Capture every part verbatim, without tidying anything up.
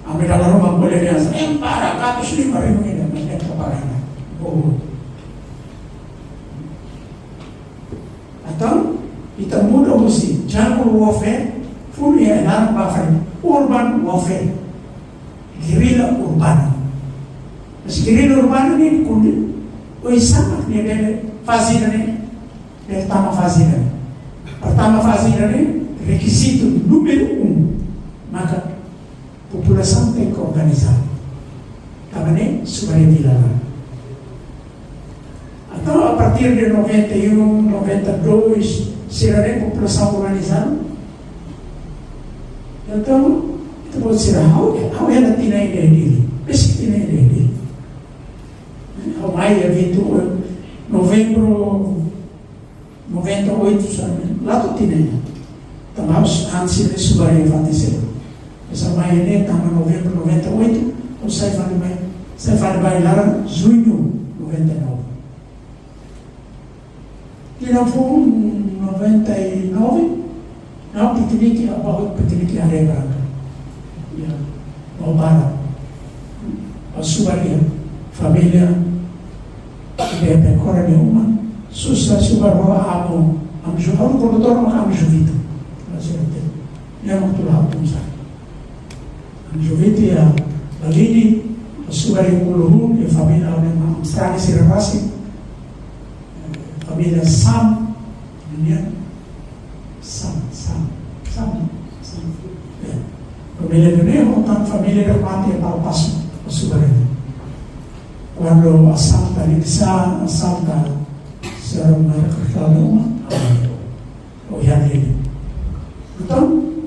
Ami dala ruma bele dia, em para katus lima ribu ini, mas dia kepala. Oh. Entaun, ita muda husi jungle warfare, funu iha ema ba fali urban warfare, gerrilla urbana. Mas gerrilla urbana ne'e kundi, oinsá mak nia bele faze ida-ne'e, bele tama faze ida-ne'e. Para tama faze ida-ne'e, rekizitu númeru um, maka populasaun tenke organiza. Tanba ne'e subaria vila laran. Entaun, a partir de noventa e um, noventa e dois, sira-ne'e populasaun organizadu. Entaun, ita-boot sira, ha'u, ha'u hela tinan ida iha Dili. Besik tinan ida iha Dili. Ha'u mai iha vinte e oito, novembru noventa e oito, sabe? La to'o tinan ida. Entaun, ha'u antes de subaria fatin seluk. Mas ha'u mai ne'e, tanba novembru noventa e oito, ha'u sai fali mai, sai fali ba laran, juñu noventa e nove. Tinan foun noventa e nove, ha'u pikenike, ha'u ba pikenike Areia Branca. Ya, ha'u ba la. Ha'u subaria, família, de Pecora de uma, susa subar ho amu, amu Ju-, amu produtor, mas amu Juvita. Mas eu tenho, eu não estou lá, não sabe. Amu Juvita iha Balide, ha'u subaria Kuluhu, iha família, amu Amstrani sira rasik, família Sam, nian, Sam, Sam, Sam, Sam. Ya. Família ida-ne'e, ho tan família ida mate iha Pau Pasu, ha'u subaria. Kuandu asalta, inisaun asalta, sira mai kertau uma, oh, ya, ya. Entaun,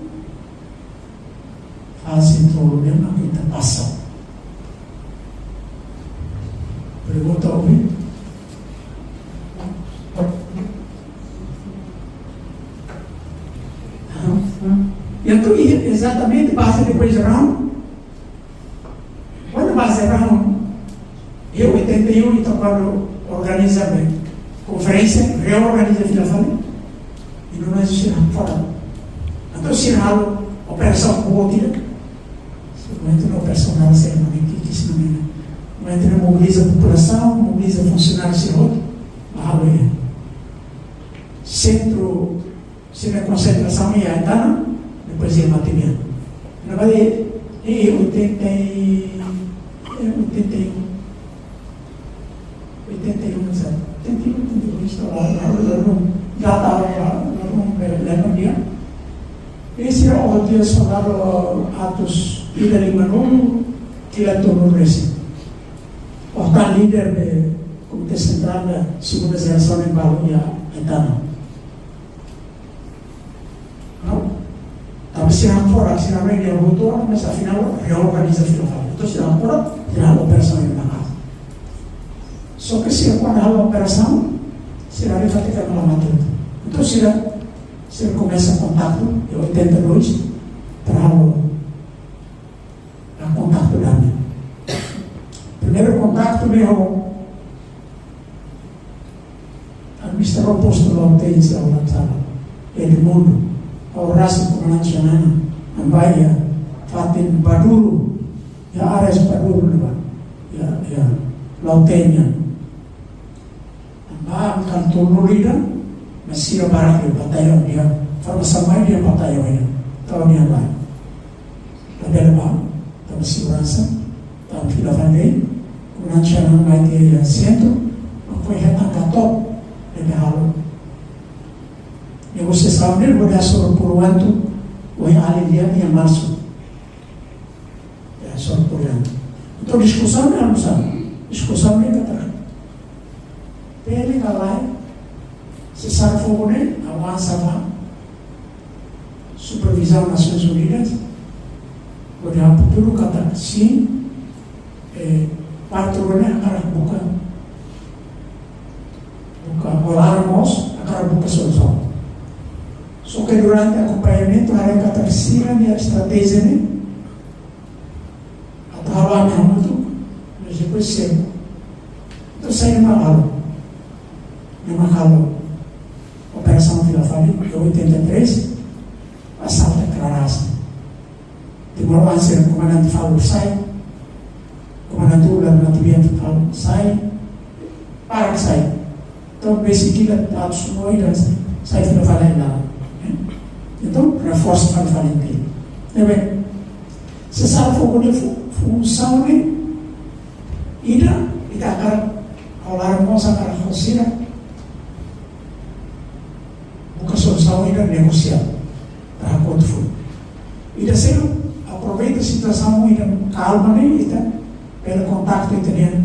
faze tolu ne'e mak ita pasa. Pergunta ohin? Entaun, iha ezatamente baze depois de round. Kuandu baze round, iha oitenta e um, entaun, kuandu organiza, bem, konferénsia, reorganiza fila fali, i no mais sira fora. Entaun, sira halo operasaun boot ida. Momentu ne'e operasaun ne'e sira mai, ke, ke sira mai. Momentu ne'e mobiliza populasaun, mobiliza funsionáriu sira hotu, ba halo iha sentru, sira konsentrasaun iha Aitana, depois iha Matebian. Na verdade, é, é oitenta e, é oitenta e um. Oitenta e um, sabe? Oitenta e um, oitenta e dois, estava lá, lá, lá, lá, já estava lá, lá, lá, lá, lá, lá, lá. Esse é o dia soldado Atos Ida Lima Nulu, que é todo o Recife. O tal líder de Comité Central da Segunda Geração em Baluia, Etano. Não? Tanba sira fora, sira mai dia hotu, mas afinál reorganiza fila fali. Entaun sira fora, sira operasaun iha Makaas. Só que sira kuandu halo operasaun, sira rifati ka mala mate. Entaun sira, sira komesa kontaktu, iha oitenta e dois, para halo, halo kontaktu dame. Primeiru kontaktu ne'e ho administradór postu Lautém, se ha'u la sala, Edmundo, ha'u rasik komandante Xanana, ami ba iha fatin Baduru, iha áreas Baduru ne'ebá, iha, iha Lautém nian. Ami ba, ami kantor lurida, mas sira barak iha batallaun ida, formasaun mai iha batallaun ida, tau nia ba. Labele ba, tanba seguransa, tanba fila fali, komandante Xanana mai iha sentru, no foi hetan katok, ne'ebé halo negosiasaun ne'e, hodi hasoru puru-antu, ohin alin lia iha Marsu. Ya, hasoru puru-antu. Entaun, diskusaun ne'e almosan. Diskusaun ne'e katak, bele ka lae, sesar fogu ne'e avansa ba supervizaun Nasoins Unidas, hodi hapeturu katak sin, eh, parte rua ne'e hakarak buka, buka hola mós, hakarak buka solusaun. Só que durante akompañamentu, haree katak sira-nia estratéjia ne'e atu halo ami hamutuk, mas depois semu. Entaun, sai ne'e mak halo. Ne'e mak halo operasaun fila fali, iha oitenta e três, asalta Clarasa. Balu hanesan komandante Faur sai, komandante Ular Natibian Faur sai, para sai. Entaun, besik ida atu sumoi dan sai, sai fila fali laran. Entaun, reforsa fali fali ente. Ne'ebé, sesaun fogu nia fu-, funsaun ne'e, ida, ita hakarak, ha'u laran mós hakarak ho sira, buka solusaun ida negosiál, para hakotu foin. Ida seluk, aproveita situasaun ida kalma ne'e, ita bele kontaktu ita-nia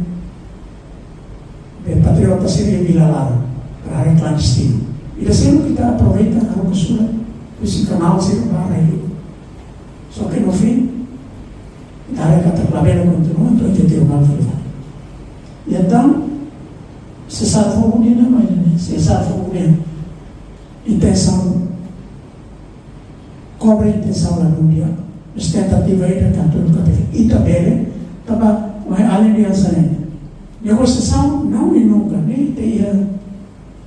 be patriota sira iha vila laran, para haree klandestinu. Ida seluk ita aproveita haruka surat, husi kanál sira ba rai-li'ur. Só que no fim, ita haree katak labele kontinua, entaun ita tira malu fila fali. I entaun, sesaun fogu nian, mas ne'e, sesaun fogu nian, intensaun, kobre intensaun la mundiál, mas tentativa ida tantu nunka teve. Ita bele, tanba, mas além de essa, né? Negosiasaun, não e nunca, ne'e ita iha,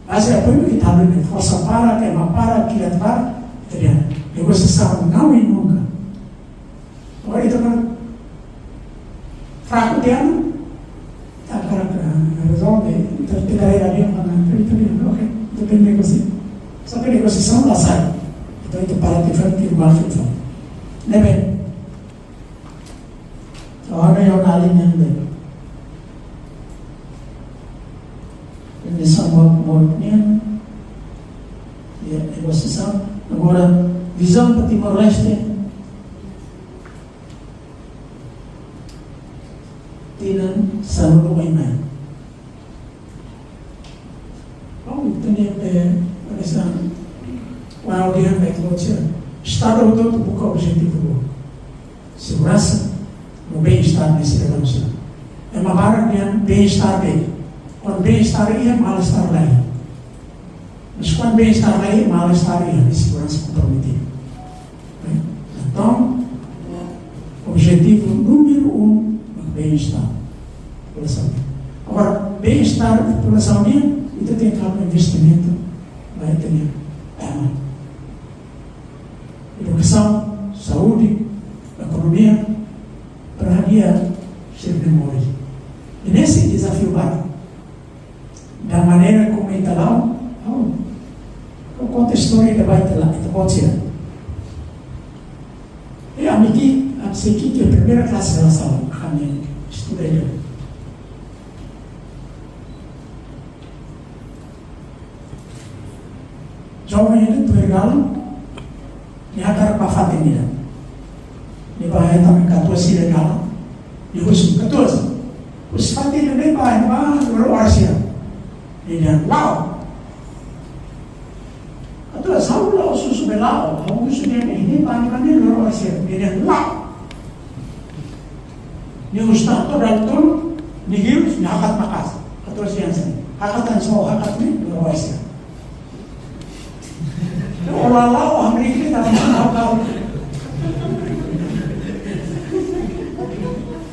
mas é apoiu que tá ali, né? Forsa para, queima para, kilat para, ita dehan, negosiasaun, não e nunka. Agora, ita kan fraku tiha ona, ita hakarak rezolve, ita, ita haree dia mana, ita, ita dehan, oke, ita bele negosiá. Só que negosiasaun la sai. Entaun, ita para tiha fali, ita ba fila fali. Ne'ebé, agora iha ona alin ne'ebé, intensaun boot nian, iha negosiasaun. Agora, vizaun ba Timor-Leste, tinan sanulu-resin-neen. Bom, ita-nia, eh, hanesan, uau, dia baik lo sia. Estadu hotu-hotu buka objetivu boot. Seguransa, no bem-estar nia sidadaun sira. Ema barak dehan bem-estar de'it. Kuandu bem-estar iha, mal-estar la iha. Mas kuandu bem-estar la iha, mal-estar iha, inseguransa komprometidu. Bem, entaun, objetivu númeru um, bem-estar populasaun. Agora, bem-estar populasaun nian, ita tenke halo investimentu ba ita-nia ema. Edukasaun, saúde, ekonomia, para hadi'a sira-nia moris. I ne'e dezafiu barak. Da maneira como ita la'o, oh, ha'u konta istória ida ba ita la, ita-boot sira. I ami ki, ami sei ki, ke primeira klase la sala, ami estuda ida. Joven ida tuir galon, nia hakarak bá fatin ida. Nia bá hetan katuas ida galon. Nia husu, katuas, husi fatin ida ne'e bá, nia bá loro oras hira? Nia dehan, la'o. Katuas, ha'u la'o susubeen la'o, ha'u husu nia, nia bá, nia bá ne'e loro oras hira? Nia dehan, la'o. Nia husu tan todan tun, nia liu, nia hakat maka'as. Katuas dehan hanesan ne'e, hakat tan so, hakat ne'e, loro oras hira? Ita la'o, la'o, hamriik ita, mana ha'u tahu.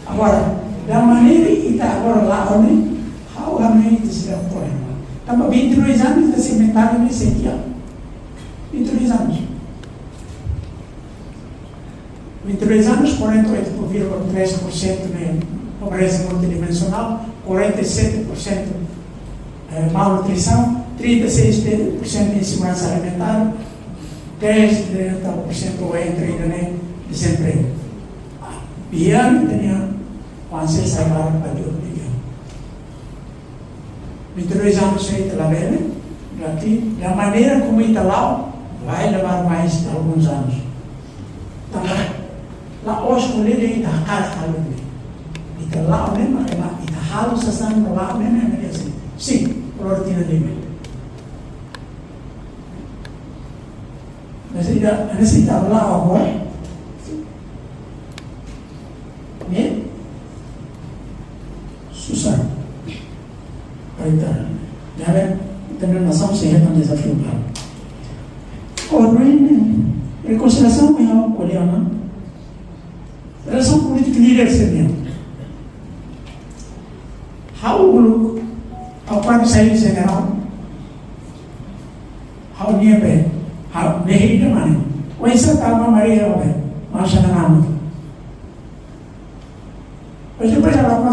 Agora, da maneira ita agora la'o ne'e, ha'u hamriik ita sira korre. Tanba vinte e dois anos ita sei mentál ne'e sei tiha. Vinte e dois anos. Vinte e dois anos, quarenta e oito vírgula três por cento de pobreza multidimensional, quarenta e sete por cento, eh, malnutrisaun, trinta e seis por cento de insegurança alimentar, dez por cento entre ainda, né, desemprego. Biar tenía kuandu sai barak ba dua milion. Vinte e dois anos sei ita labele, berarti da maneira como ita la'o, vai levar mais alguns anos. Tanba la'ós ko'alia dehan ita hakarak halo ne'e. Ita la'o ne'e, mak ema, ita halo sasán, la'o ne'e, ne'e, ne'e, sin, sin, por ordem de. Mas ita, mas ita la'o agora, ne'e? Susar. Para ita. Ne'ebé, ita-nia nasaun sei hetan dezafiu barak. Ohin, rekonsiliasaun iha ko'alia ona. Relasaun polítika líder sira-nian. Ha'u uluk, ha'u kuandu sai jenerál, ha'u-nia be, ha'u ne'e ida mane. Oinsá tama Maria be, masa na namu.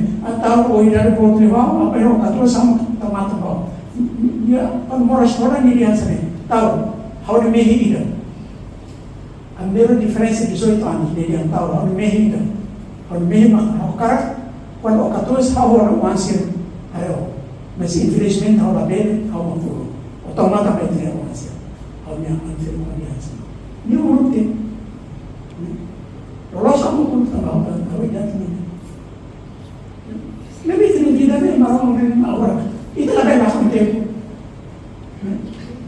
ne'e. Entaun, o idade boot liu ha'u, apa yang katuas ha'u tau matan ba. Ya, kan moras fora ni dia sene. Tau, ha'u-nia mehi ida. Ami-nia diferensa dezoito anos, ne'e dehan tau, ha'u-nia mehi ida. Ha'u-nia mehi mak, ha'u hakarak, kuandu o katuas ha'u ho oan sira haree o. Mas infelizmente ha'u labele, ha'u mak furu. O tau matan ba ita-nia oan sira. Ha'u-nia oan sira, ha'u-nia oan sira. Nia uluk de'it. Loloos ha'u mak uluk tanba ha'u, ha'u idade ne'e. Ne'ebé ita-nia vida ne'e, Maromak ne'e, agora. Ita labele lakon tempu.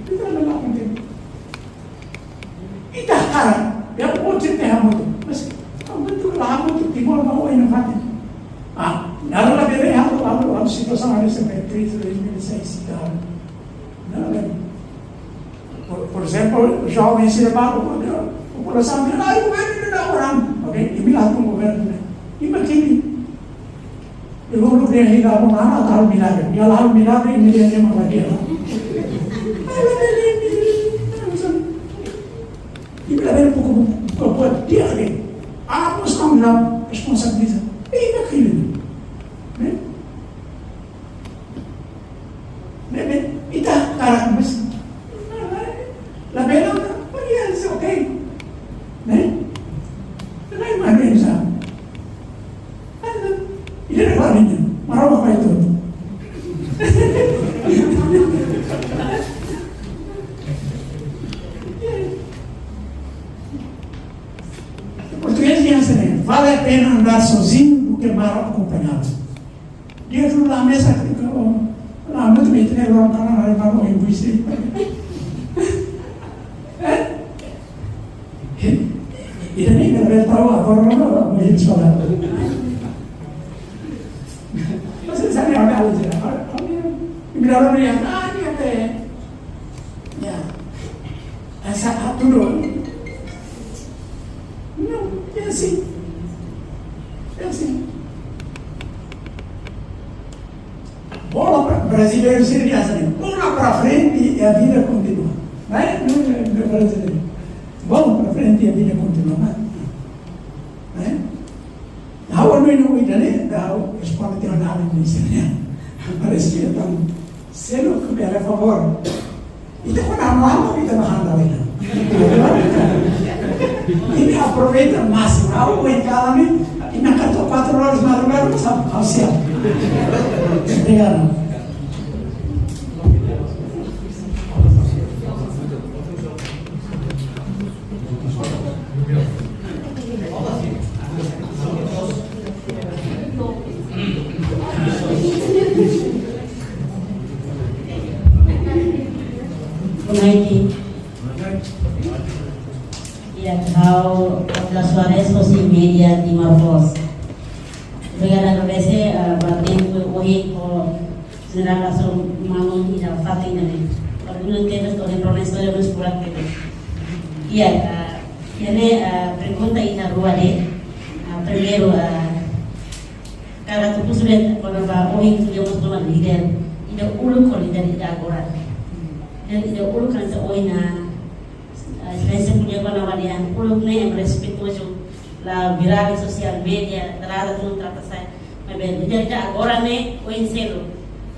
Ita labele lakon tempu. Ita hakarak, ya, o cerita hamutuk. Mas, kamu itu lah hamutuk, Timor mau ini mati. Ah, lalu lah bebé, lalu, lalu, lalu situasaun ada sampai krisis dois mil e seis, ita. Lalu, por, por exemplo, joven sira balu, populasaun, ai, governu ne'e dá orang, oke? Imi lakon governu ne'e. Imi kiri. Imi uluk dehan ita halo, halo milagre. Ita halo milagre, imi dehan ema lagi ya. Imi labele buka, buka buat di'ak de'it. Anak mós tanggung jawab, responsabiliza. Imi kiri. Ne'e? Ne'ebé, ita hakarak mós. Labele, oh, yeah, it's okay. Ne'e? Ne'e, mas bem, sabe? Ida-ne'e para mim, Maromak faz tudo. Português dehan assim, né? Vale a pena andar sozinho do que mal acompanhado. Dia dulu la mesa ketika, oh, la mesa itu nih, orang kanan hari baru yang puisi. Eh? Ida-ne'e bele tau, agora não, não, não, não, não. Mas você sabe, olha, olha, olha, olha, e miraram ali, ah, dia até. Ya. Essa, ah, tudo. Não, é assim. É assim. Bola pra, brasileiro sempre é assim. Bola pra frente e a vida continua. Né? Não é, não é brasileiro. Bola pra frente e a vida continua. Né? Ha'u hanoin ida-ne'e, ha'u responde tiha ona, ha'u dizia, parece que ita seluk bele favór. Ita kuandu hanoin, ita bá han dala ida. Imi aproveita másimu. Ha'u ohin kalan ne'e, imi hakarak to'o quatro horas madrugada, mas ha'u, ha'u siap. Obrigadu. Boa noite. Iha ha'u, Otla Soares, hosi média Timor Post. Obrigada, agradese, ah, ba tempu ohin ho Jenerál Assumpção Maun iha fatin ne'e. Para unu tebes, para unu tebes, para unu tebes. Iha, ah, iha ne'e, ah, pergunta iha rua de'it. Ah, primeiru, ah, karik atu husu de'it kona-ba ohin ko'alia mós kona-ba líder. Líder uluk ho líder ida agora. Líder ida uluk kan se ohin na, ah, esperiénsia ko'alia kona-ba líder uluk ne'e, ema respeitu, la viral iha sosiál média, trata tun, trata sai. Maibé, líder ida agora ne'e, oinsá?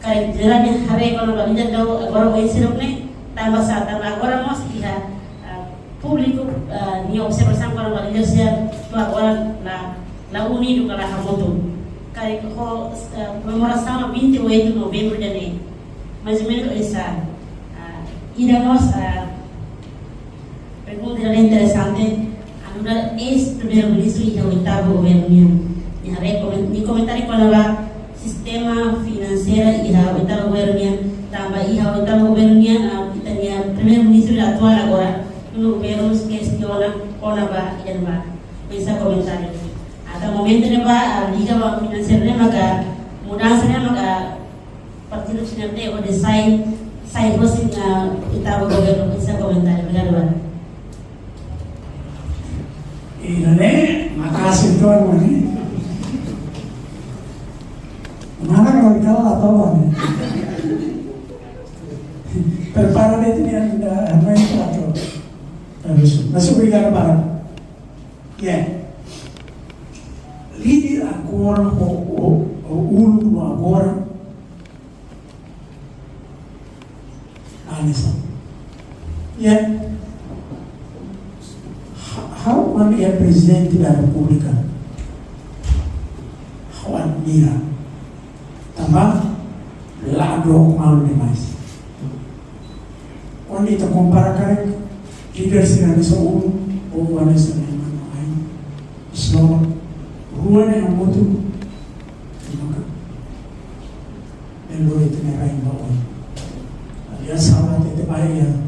Karik Jenerál nia haree kona-ba líder ida agora oinsá ne'e, tanba sá, tanba agora mós iha, ah, públiku, ah, nia observasaun kona-ba líder sira to'o agora la, la unidu ka la hamutuk. Karik ho, eh, komemorasaun vinte e oito de novembro ida-ne'e. Mais ou menos essa, ah, ida mós, ah, pergunta ida interesante, anu nu'udar eis-primeiru-ministru iha oitavu governu nian. Nia haree komen-, nia komentáriu kona-ba sistema finanseira iha oitavu governu nian, tanba iha oitavu governu nian, ah, ita-nia primeiru-ministru atuál agora, no governu kestiona kona-ba ida-ne'ebá. Pensa komentáriu. Ata momentu ne'ebá, ah, liga ba finanseira ne'e maka mudansa ne'e maka partidu C N R T hodi sai, sai hosi, ah, oitavu governu, pensa komentáriu. Obrigadu, Ana. Ida-ne'e, makasih tuan, mani. Mana kalau kita lah tahu, mani. Prepara de'it nia, ah, main teatro. Terus, masih obrigadu, Pak. Ya. Líder agora, o, o, o único agora, Anissa. Ya. Ha-, ha'u manda iha Prezidente da Repúblika. Ha'u admira. Tanba, la dook malu demais. Kuandu ita kompara karik, líder sira hanesan uluk, ou hanesan ne'e manu ain, slow, rua ne'e hamutuk, maka, bele lori ita-nia rain ba oin. Aliás, ha'u hatete ba iha,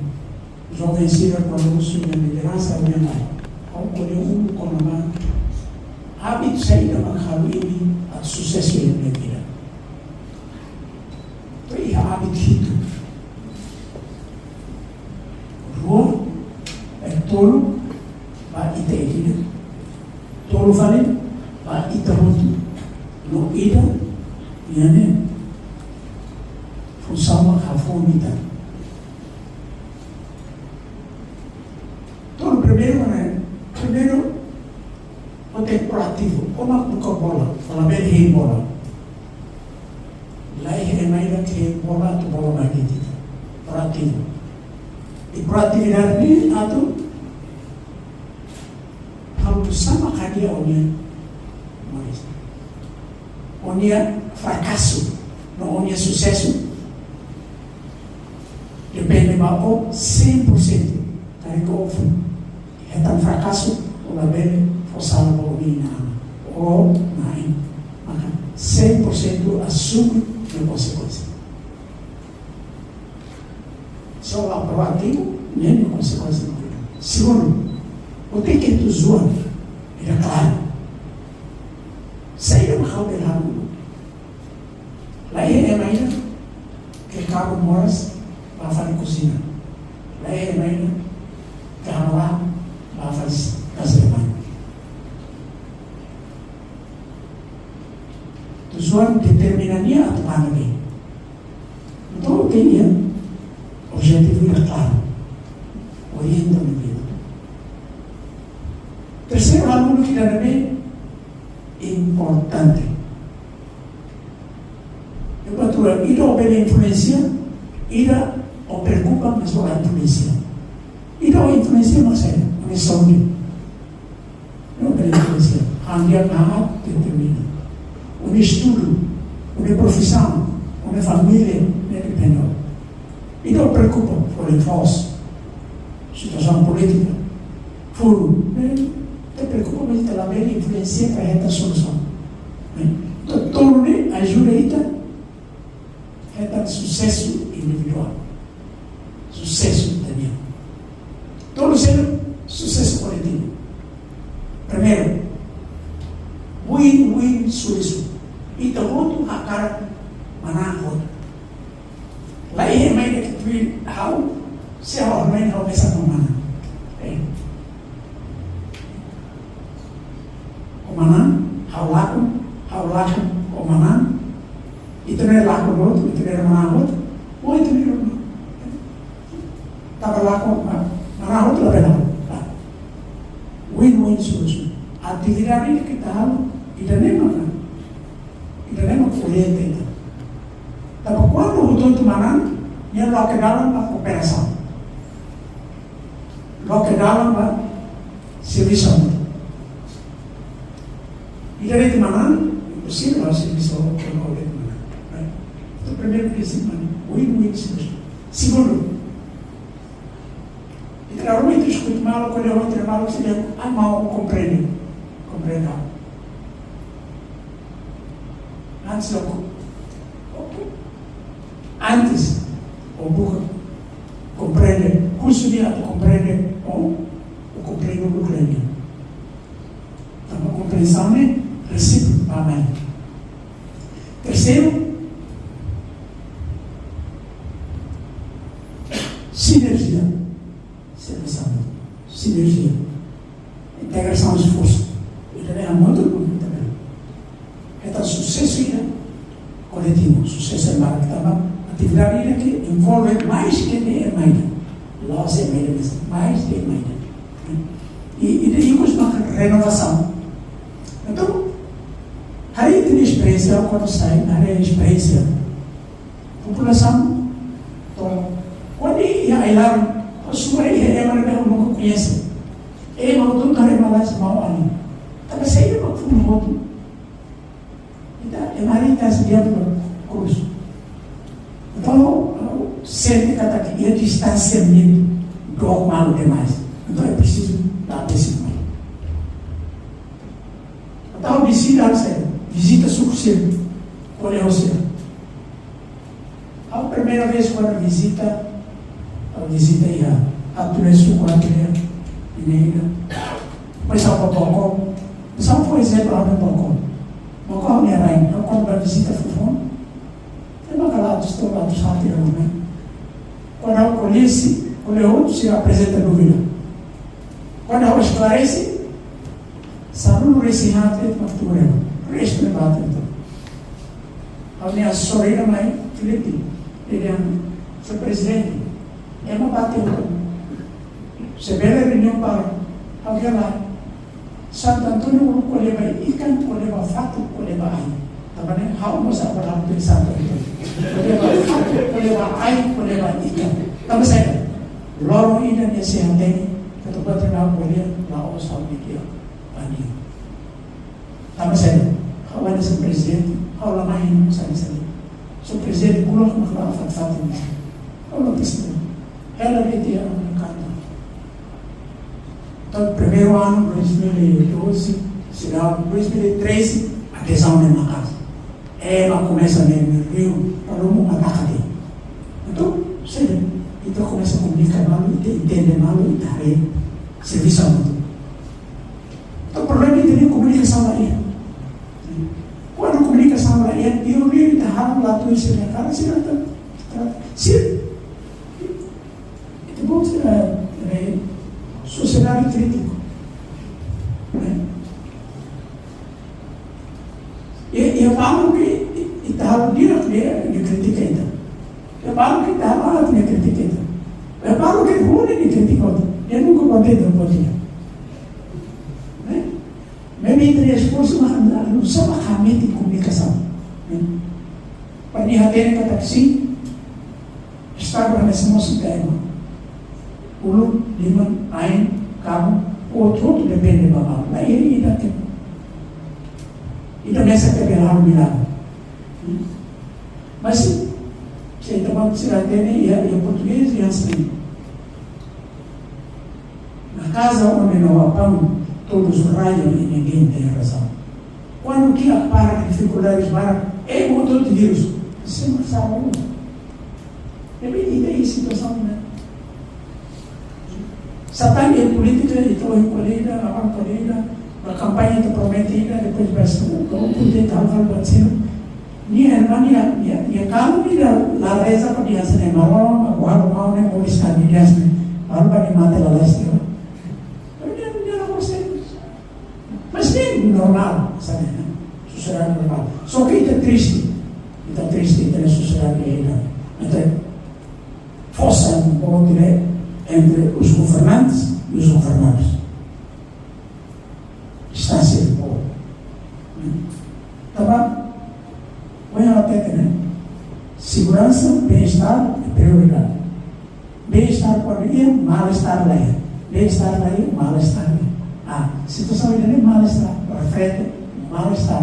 joven sira kuandu husu nia lideransa, nia mai. Ha'u ko'alia uluk kona-ba hábitu saida mak halo imi atu susesu iha imi-nia vida. To'o iha hábitu hitu. Rua, eh, tolu, ba ita ida-idak. Tolu fali, ba ita hotu. No ida, nia ne'e, funsaun mak hafoun ita. Tolu, primeiru, ne'e, primeiru, ita tenke proativu. Ó mak buka bola, ó labele hein bola. La iha ema ida ke hein bola atu bola mai de'it ita. Proativu. I proatividade ne'e atu halo sá mak hadi'a ó-nia, mais, ó-nia frakasu, no ó-nia susesu. Depende ba ó cem por cento. Karik ó hetan frakasu, ó labele fó sala ba ó-nia inan-aman. Ó na'in. Maka cem por cento asume nia konsekuénsia. Se ó la proativu, ne'e nia konsekuénsia. Segundu, ó tenke tujuan ida klaru. Saida mak ha'u bele halo. La iha ema ida ke kabun moras bá fali kuziña. La iha ema ida ke halo bá fali kasa de banho. Tujuan determina nia atu bá ne'ebé. Entaun, ó tenke iha objetivu ida klaru. Orienta nia vida. Terseiru, halo uluk ida ne'ebé importante. Ema atu, ida ó bele influensia, ida ó preokupa, mas ó la influensia. Ida ó influensia mak saida, ó-nia saúde. Ó bele influensia. Ha'u-nia, ah, determina. Ó-nia estudu, ó-nia profisaun, ó-nia família, ne'e depende. Ida ó preokupa, folin foos, situasaun polítika, funu, ne'e, ita preokupa, mas ita labele influensia para hetan solusaun. Ne'e? Entaun, tolu ne'e ajuda ita hetan susesu individuál, susesu ita-nian. Tolu seluk, susesu koletivu. Primeiru, win-win solution. Ita hotu hakarak manán hotu. La iha ema ida ke tuir ha'u, se ha'u hanoin ha'u mesak mak manán. Eh. Ó manán, ha'u lakon, ha'u lakon, ó manán. Ita ne'e lakon hotu, ita ne'e manán hotu. Ó ita ne'e manán. Tanba lakon, ma-, manán hotu labele. Win-win solution. Atividade ida ke ita halo, ida-ne'e maka, ida-ne'e maka orienta ita. Tanba kuandu hotu-hotu manán, nia loke dalan ba kooperasaun. Loke dalan ba servisu. Ida de'it manán, Sin, la servisu ho, ho, ho, ho, né? Entaun, primeiru prinsípiu, win-win situation. Segundu, ita la ruma ita diskute malu, ko'alia ho ita malu, se dia, ah, maun komprende. Komprende. Antes, ok. Ok. Antes, ó buka komprende, husu nia atu komprende, ó, ó komprende, ó komprende. Tanba komprensaun ne'e resíproku ba mai. Terseiru, sinerjia. Sinerjia. Sinerjia. Integrasaun esforsu. Ida-ne'e hamutuk, ita bele hetan susesu ida koletivu, susesu ida barak tanba atividade ida ke envolve mais de ema ida. La'ós ema ida mesak, mais de ema ida. I, i ida ikus maka renovasaun. Entaun, haree ita-nia esperiénsia, kuandu sai, haree esperiénsia populasaun, to'o, kuandu iha ai-laran, ó sura iha ema ne'ebé ó nunka koñese. Ema hotu haree malu, maun-alin. Tanba saida mak funu hotu? Ita, ema haree ita sei di'ak ba kurus. Entaun, ha'u sente katak iha distánsia ne'e dook malu demais. Entaun, é presizu dá atensaun malu. Entaun, vizita, se vizita suku sira, ko'alia ho sira. Ha'u primeira vez kuandu vizita, ha'u vizita iha Atu Lesu, kuandu iha Ineina. Depois ha'u ba Baucau. Depois ha'u fó ezemplu ha'u-nia Baucau. Baucau ha'u-nia rain. Ha'u kuandu ba vizita foufoun, ema kala atu estou atu sati da lumen. Kuandu ha'u ko'alia, ko'alia ho sira, aprezenta dúvida. Kuandu ha'u esklarese, sanulu-resin-haat mak tuur ema. Restu ne'e bate entaun. Ha'u-nia asesór ida mai, Filipe, nia dehan, "Señór Prezidente, ema bate entaun. Se bele reuniaun para." Ha'u dehan, "Lae. Santo António uluk ko'alia ba ikan, ko'alia ba fatuk, ko'alia ba ain. Tanba ne'e ha'u mós agora ha'u tuir Santo António. Ko'alia ba fatuk, ko'alia ba ain, ko'alia ba ikan. Tanba saida? Loron ida nia sei hatene katak buat ne'ebé ha'u ko'alia la'ós ha'u-nia kiak ba nia." Tanba saida? Ha'u hanesan prezidente, ha'u la mai hanesan, hanesan. Señór Prezidente, kulo ha'u mak la fatuk-fatuk. Ha'u la presiza. Hela de'it iha ha'u-nia kantor. Entaun, primeiru anu, dois mil e doze, seidauk, dois mil e treze, adezaun ne'e maka'as. Ema komesa ne'e, ne'e, riu, lalu mu ataka de'it. Entaun, saida, ita komesa komunika malu, ita entende malu, ita haree servisu hamutuk. Entaun, problema ita-nia komunikasaun la iha. Kuandu komunikasaun la iha, ita halo la tuir sira-nia kalan, sira atu, atu, sira, ita-boot, eh, eh, sosiedade krítiku. Ne'e? Iha, iha balu ke ita halo di'ak, nia, nia kritika ita. Iha balu ke ita halo aat, nia kritika ita. Iha balu ke huni, nia kritika ita. Nia nunka kontente ho buat ida. Ne'e? Maibé ita-nia esforsu mak halo, halo sá mak hametin komunikasaun. Ne'e? Para nia hatene katak sin, Estadu hanesan mós ita ema. Uluk, liman, ain, kabun, hotu-hotu depende ba malu. La iha ida ke, ida mesak ke bele halo milagre. Hmm? Mas, se ita-boot sira hatene, iha, iha portugés, iha hanesan ne'e: "Na casa onde não há pão, todos raiam e ninguém tem razão." Kuandu kiak barak, difikuldades barak, ema hotu-hotu hirus. Sé mak salva? Depende de situasaun, ne'e? Sá tan iha polítika, ita ohin ko'alia ida, aban ko'alia ida, ba kampaña ita promete ida, depois ba estudu, kau pun de tal hal ba sino. Nia, nia, nia, nia kalu nia la reza pa nia sene maromak, kualu mau ne'e, moris kan nia sene, balu ba nia mate la lais nia. Pero nia, nia la konsege. Mas ne'e normál, sabe, ne'e? Sosiedade normál. Só ke ita triste. Ita triste, ita-nia sosiedade ida. Ita forsa boot ne'e entre os governantes e os governados. Distánsia de poder. Tanba, ohin ha'u hatete, ne'e? Seguransa, bem-estar é prioridade. Bem-estar kuandu iha, mal-estar la iha. Bem-estar la iha, mal-estar la iha. Ah, situasaun ida-ne'e mal-estar, reflete mal-estar.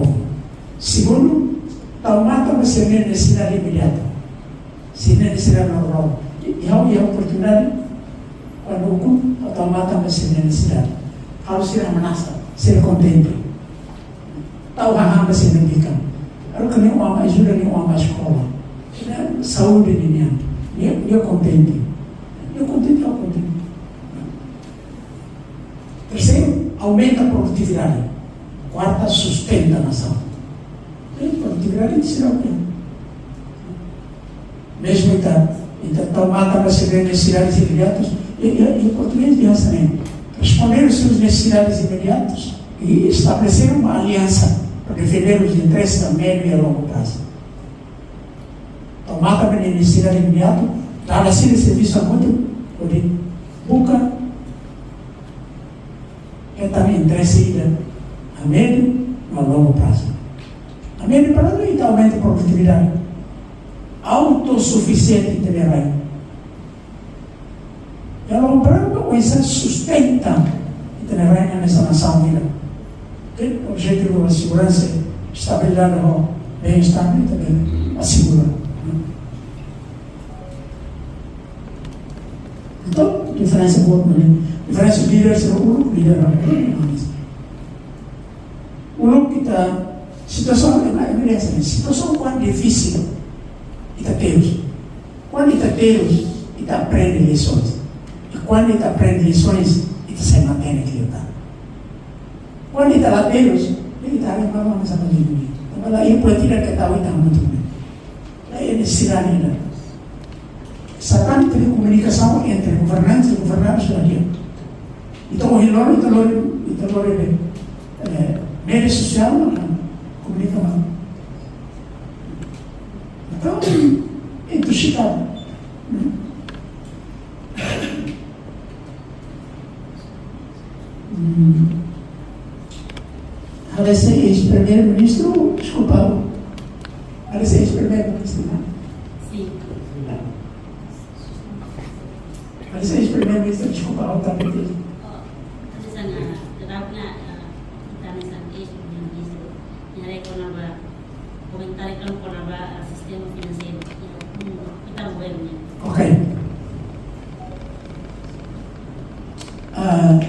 povu. Segundu, tau matan ba sira-nia nesesidade imediata. Sira-nia nesesidade normál. I, i ha'u, i ha'u oportunidade, kuandu ukun, ha'u tau matan ba sira-nia nesesidade. Halo sira hamnasa, sira kontente. Tau hahán ba sira-nia bikan. Haruka nia oan mai, ajuda nia oan mai eskola. Sira saúde ninian. Nia, nia kontente. Nia kontente, ha'u kontente. Terseiru, aumenta produtividade. Kuarta, sustenta nasaun. I produtividade ita sei aumenta. Mezmu ita, ita tau matan ba sira-nia nesesidades imediatas, i, i, i portugés dehan hanesan ne'e: responder às suas necessidades imediatas e estabelecer uma aliança para defender os interesses a médio e a longo prazo. Tau matan ba nia nesesidade imediata, dada sira servisu hamutuk, hodi buka hetan interese ida a médio no longo prazo. A médio prazo ita aumenta produtividade, autosufisiente ita-nia rain. I a longo prazo, oinsá sustenta ita-nia rain hanesan nasaun ida. Oke? Objetivu seguransa, estabilidade no bem-estar, ita bele asegura. Entaun, diferensa boot, ne'e? Diferensa líder, se uluk líder, uluk ita, situasaun, ema, ema dehan hanesan ne'e, situasaun kuandu difisil, ita terus. Kuandu ita terus, ita aprende lisaun. I kuandu ita aprende lisaun, ita sei mantein ita. Kuandu ita la terus, ita haree mama masa bali. Tanba la iha buat ida ke tau ita hamutuk. La iha nesesidade ida. Satán teve komunikasaun entre governantes e governados la iha. Entaun, ohin loron, ita lori, ita lori, eh, média sosiál, no komunika malu. Entaun, intoxikadu. Hmm. Ha'u dehan eis-primeiru-ministru, deskulpa. Ha'u dehan eis-primeiru-ministru, ne'e? Sin. Ha'u dehan eis-primeiru-ministru, deskulpa, ha'u ta pidi. Oh, ha'u dehan, ah, terapna, ah, ha'u dehan eis-primeiru-ministru, nia haree kona-ba komentáriu kona-ba sistema finanseiru iha, mm, ita governu nian. Ok. Ah,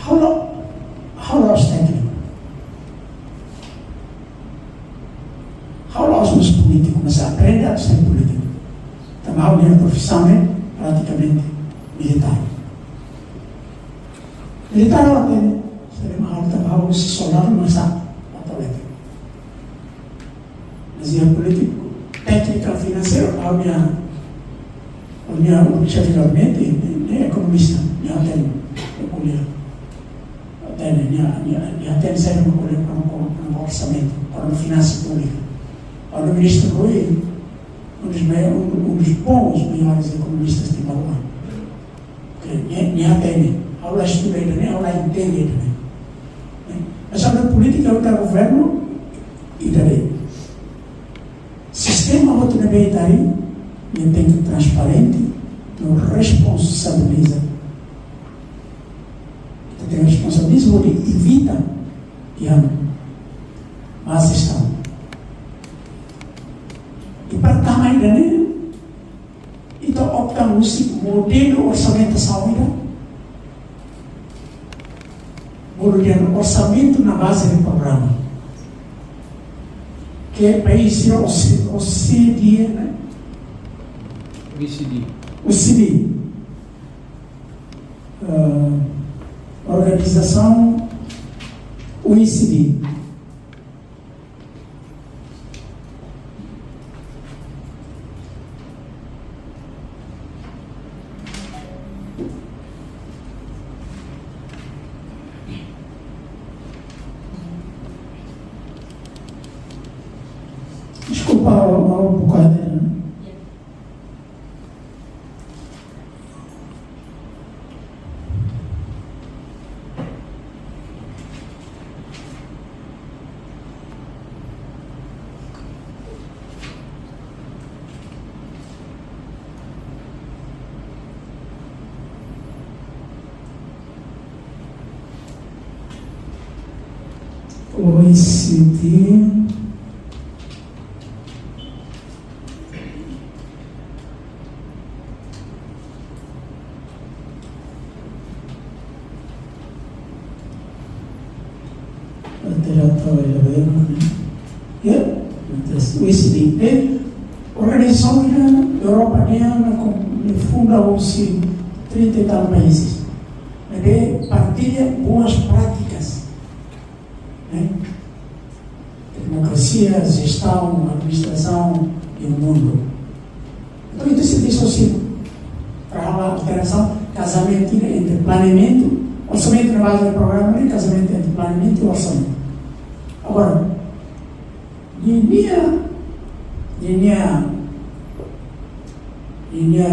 ha'u la'o, ha'u la'o tékniku. Ha'u la'o mós polítiku, mas aprende a ser polítiku. Tanba ha'u-nia profisaun ne'e pratikamente militár. Militár ha'u aprende, sabe, mas ha'u tanba ha'u soldadu, mas ha'u atlétiku. Mas iha polítiku, tékniku, finanseiru, ha'u-nia, ha'u-nia, ha'u-nia xefe gabinete, ne'e, ne'e ekonomista, nia hatene, nia ko'alia. Hatene, nia, nia, nia hatene saida mak ko'alia kona-ba, kona-ba orsamentu, kona-ba finansa públika. Ha'u-nia ministru Rui, um dos mai-, um, um dos bons, melhores economistas de Timor. Ke, nia, nia hatene, ha'u la estuda ida-ne'e, ha'u la entende ida-ne'e. Eh, mas ha'u-nia polítika, ha'u-nia governu, ida-ne'e. Sistema hotu ne'ebé ita harii, nia tenke transparente, Responsabiliza. Ita tenke responsabiliza hodi evita iha má jestaun. I para tama ida-ne'e, ita opta husi modelu orsamentu saida? Bolu dehan orsamentu na baze de programa. Ke país sira O C D, né? O E C D. O E C D. Ah, organizasaun O E C D. Deskulpa, ha'u, ha'u buka, né? O E C D. Altera tabela, né? Ya? Entonces, O E C D, eh, organizasaun ida Europa nian, ne'ebé funda husi trinta e tal países. Ne'ebé partilla boas práticas, né? Demokrasia, jestaun, administrasaun iha mundu. Entaun, ita sei disosiá para halo alterasaun, kazamentu entre planeamentu, orsamentu na baze de programa, ne'e kazamentu entre planeamentu i orsamentu. Agora, ninia, ninia, ninia,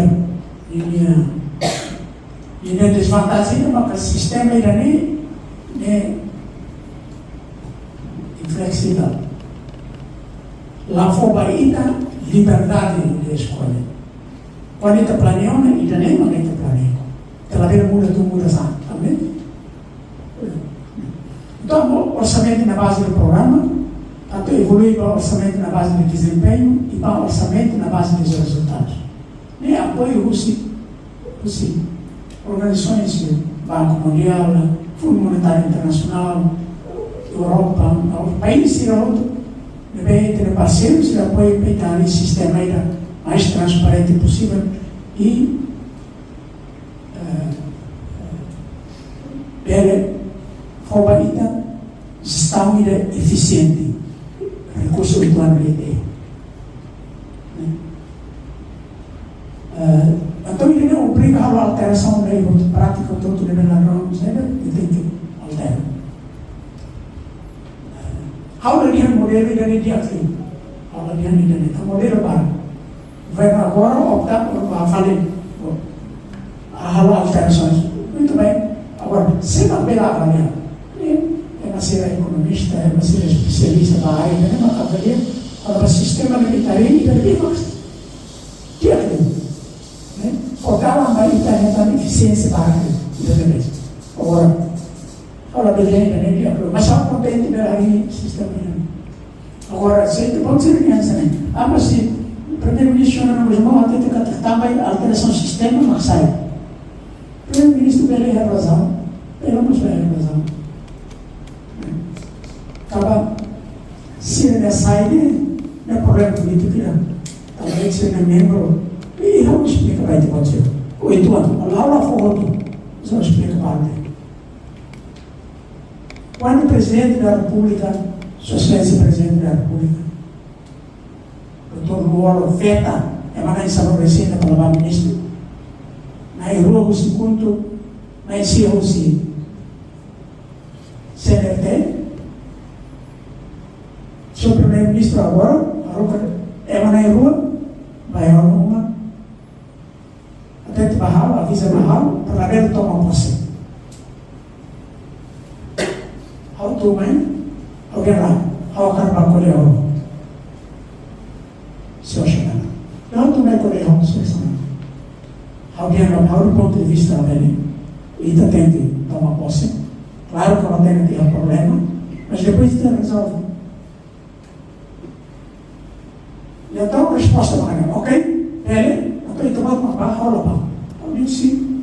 ninia, ninia dezvantajen maka sistema ida-ne'e, ne'e infleksivel. La fó ba ita liberdade de eskolla. Kuandu ita planeia ona, ida-ne'e maka ita planeia. Ita labele muda tun, muda sa'e, tá bem? Entaun, orsamentu na baze de programa, atu evolui ba orsamentu na baze de dezempeñu i ba orsamentu na baze de rezultadus. Ne'e apoiu husi, husi organizasaun, Banku Mundiál, Fundu Monetáriu Internasionál, Europa, país sira hotu, ne'ebé ita-nia parseiru, sira apoia para ita harii sistema ida mais transparente posivel i, eh, bele fó ba ita jestaun ida efisiente, rekursu umanu ida. Eh, entaun, ida-ne'e obriga halo alterasaun, ne'e, prátika hotu-hotu ne'ebé ladrón, saida, ita tenke altera. Eh, ha'u la dehan modelu ida-ne'e di'ak liu. Ha'u la dehan ida-ne'e, ita modelu barak. Governu agora opta por ba fali, halo alterasaun. Muito bem. Agora, se ita bele avalia, eh, ema sira ekonomista, ema sira espesialista ba área, ne'e mak avalia, para ba sistema ne'e ita harii, ita harii mak di'ak liu, né? Fó dalan ba ita hetan efisiénsia ba ita, ita bele. Agora, ha'u la bele dehan ida-ne'e di'ak liu, mas ha'u kontente ba harii sistema ne'e. Agora, se ita pode ser criança, né? Ah, mas se Primeiru-Ministru Xanana Gusmão hatete katak tanba alterasaun sistema mak sai. Primeiru-Ministru bele iha razaun, bele mós la iha razaun. Tanba sira-nia saida ne'e problema polítiku ida. Tanba sira-nia membru, i ha'u esplika ba ita-boot sira. Oitu anu, ha'u la fó hotu, ha'u esplika ba ita. Kuandu Prezidente da Repúblika, Sua Exelénsia Prezidente da Repúblika, doutór Lú-Olo veta ema na'in sanulu-resin-ida para ba ministru, na'in-rua husi KHUNTO, na'in-sia husi C N R T, Señór Primeiru-Ministru agora, agora ema na'in-rua, ba iha uma, hatete ba ha'u, aviza ba ha'u, para labele toma pose. Ha'u tun mai, ha'u dehan lae, ha'u hakarak bá ko'alia ho Señór Xanana. Ha'u tun mai ko'alia ho Señór Xanana. Ha'u dehan ba ha'u pontu de vista ne'e, ita tenke toma pose. Klaru ke ita tenke iha problema, mas depois ita rezolve. Entaun resposta mak ne'e, ok, bele, entaun ita-boot mak bá, ha'u la bá. Ha'u dehan sin,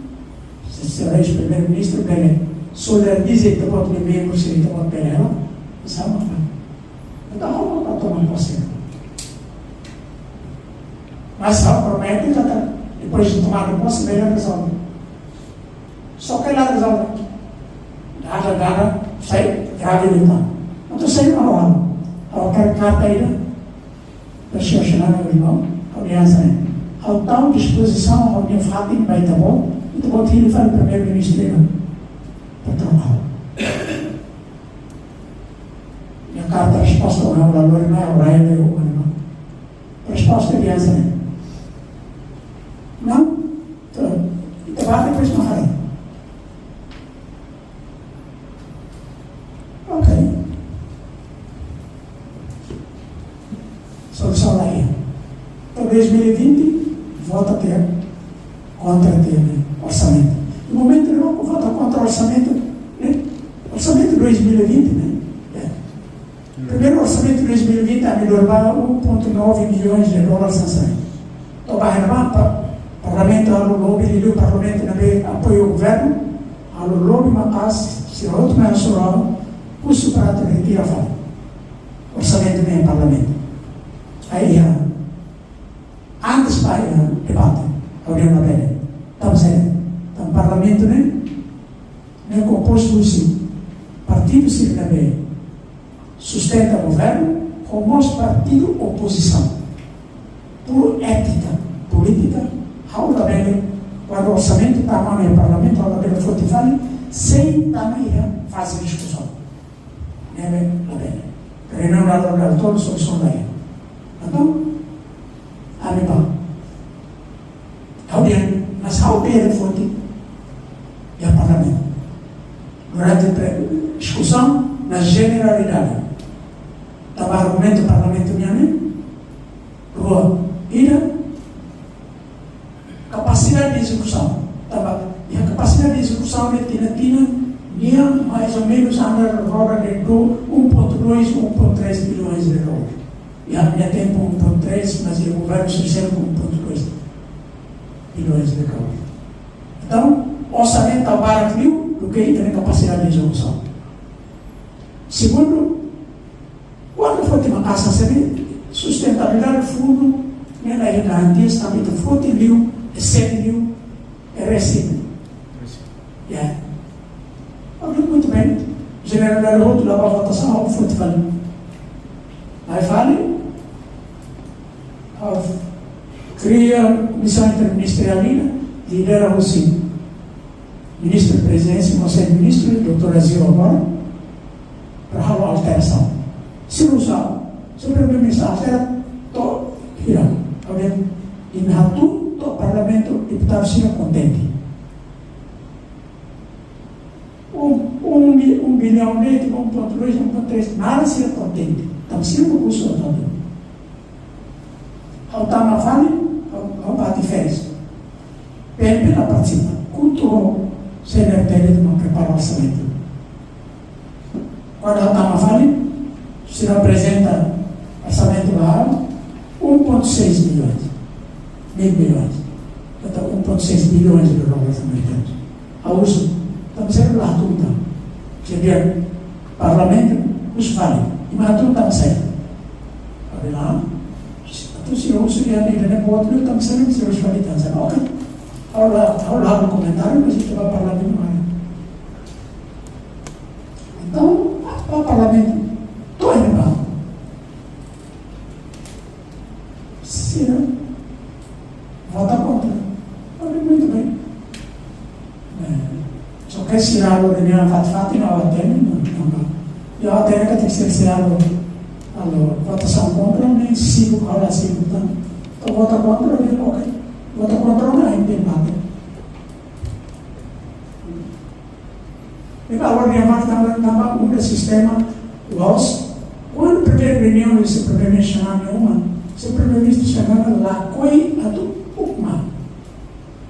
se, se eis-primeiru-ministru bele solidariza ita-boot nia membru, se ita-boot bele hela, sama bá. Entaun ha'u la bá toma pose. Mas ha'u promete katak depois de tomada de posse, bele rezolve. Só ke la rezolve. Dada, dada, sai grave liután. Entaun sai malu. Ha'u hakarak karta ida ba señór Xanana, irmaun, ha'u dehan hanesan ne'e: ha'u tau dispozisaun ha'u-nia fatin ba ita-boot, ita-boot hili fali primeiru-ministru ida. Patraun ha'u. Nia karta resposta ona, ha'u la lori ona, ha'u rai ona, ha'u rai ona. Resposta dehan hanesan ne'e: Não, ita, ita bá depois mak haree. Ok. Solusaun la iha. Entaun dois mil e vinte, vota tiha kontra tiha orsamentu. Iha momentu ne'ebá, vota kontra orsamentu, ne'e? Orsamentu dois mil e vinte, ne'e? É. Primeiru orsamentu dois mil e vinte, ami lori ba um ponto nove milhões de dólares hanesan ne'e. To'o ba iha ne'ebá, pa-, Parlamentu halo lobby, liuliu Parlamentu ne'ebé apoia governu, halo lobby maka'as, sira hotu mai hasoru ha'u, husu para atu retira fali orsamentu ne'e iha Parlamentu. Aí, ah, antes ba iha debate, ha'u dehan labele. Tanba saida? Tanba Parlamentu ne'e, ne'e kompostu husi partidu sira ne'ebé sustenta governu, ho mós partidu opozisaun. Por étika polítika, ha'u labele, kuandu orsamentu tama iha Parlamentu, ha'u labele foti fali, sein tama iha faze diskusaun. Ne'ebé labele. Reuniaun dala rua, dala tolu, solusaun la iha. Entaun, ami bá. Ha'u dehan, mas ha'u bele foti iha Parlamentu. Durante pre-, diskusaun, na jeneralidade, tanba argumentu Parlamentu nian ne'e rua. Ida, kapasidade de ezekusaun. Tanba, iha kapasidade de ezekusaun ne'e tinan-tinan, nian mais ou menus anda roda de do-, um ponto dois, um ponto três bilhões de dólares. Iha, iha tempu um ponto três, mas iha governu sira seluk um ponto dois bilhões de dólares. Entaun, orsamentu barak liu duké ita-nia kapasidade de ezekusaun. Segundu, kuandu foti maka'as hanesan ne'e, sustentabilidade fundu ne'e la iha garantia, tanba ita foti liu, esede liu, é residu. Ya. Oke, muito bem. Jeneralidade hotu la bá votasaun, ha'u foti fali. Mai fali, ha'u kria komisaun interministeriál ida, lidera husi Ministru Prezidénsia, Konsellu Ministru, doutór Azil agora, para halo alterasaun. Se uza, se Primeiru-Ministru altera, to'o hira. Oke? I hatún to'o Parlamentu, deputadu sira kontente. Um, um mi-, um bilhão e meio, um ponto dois, um ponto três, nada sira kontente. Entaun, sira husu atu ha'u tama fali, ha'u, ha'u bá atu férias. P M P la partisipa. Kuandu C N R T L tama prepara orsamentu. Kuandu ha'u tama fali, sira aprezenta orsamentu ba ha'u, um ponto seis milhões. Mil milhões. Entaun, um ponto seis bilhões de dólares americanos. Ha'u husu, tanba sira la hatún tan? Sira dehan Parlamentu husu fali. I mak hatún tan saida? Ha'u dehan, atu sira husu dehan ida-ne'e boot liu, tanba sira husu fali tan saida? Oke. Ha'u la, ha'u la halo komentáriu, mas ita bá Parlamentu mai. Entaun, bá Parlamentu, to'o iha ne'ebá, sira vota kontra. Oke, muito bem. Eh, só ke sira halo reuniaun fatin-fatin, ha'u hatene, no, no, no. Ha'u hatene katak sira, sira halo, halo votasaun kontra, ne'e sibuk, ha'u la sibuk tan. Entaun vota kontra, dehan oke. Vota kontra, ne'e ita mate. Entaun, agora nia parte tanba, tanba muda sistema loos. Kuandu primeiru reuniaun, se Primeiru-Ministru Xanana, se Primeiru-Ministru Xanana lakohi atu ukma.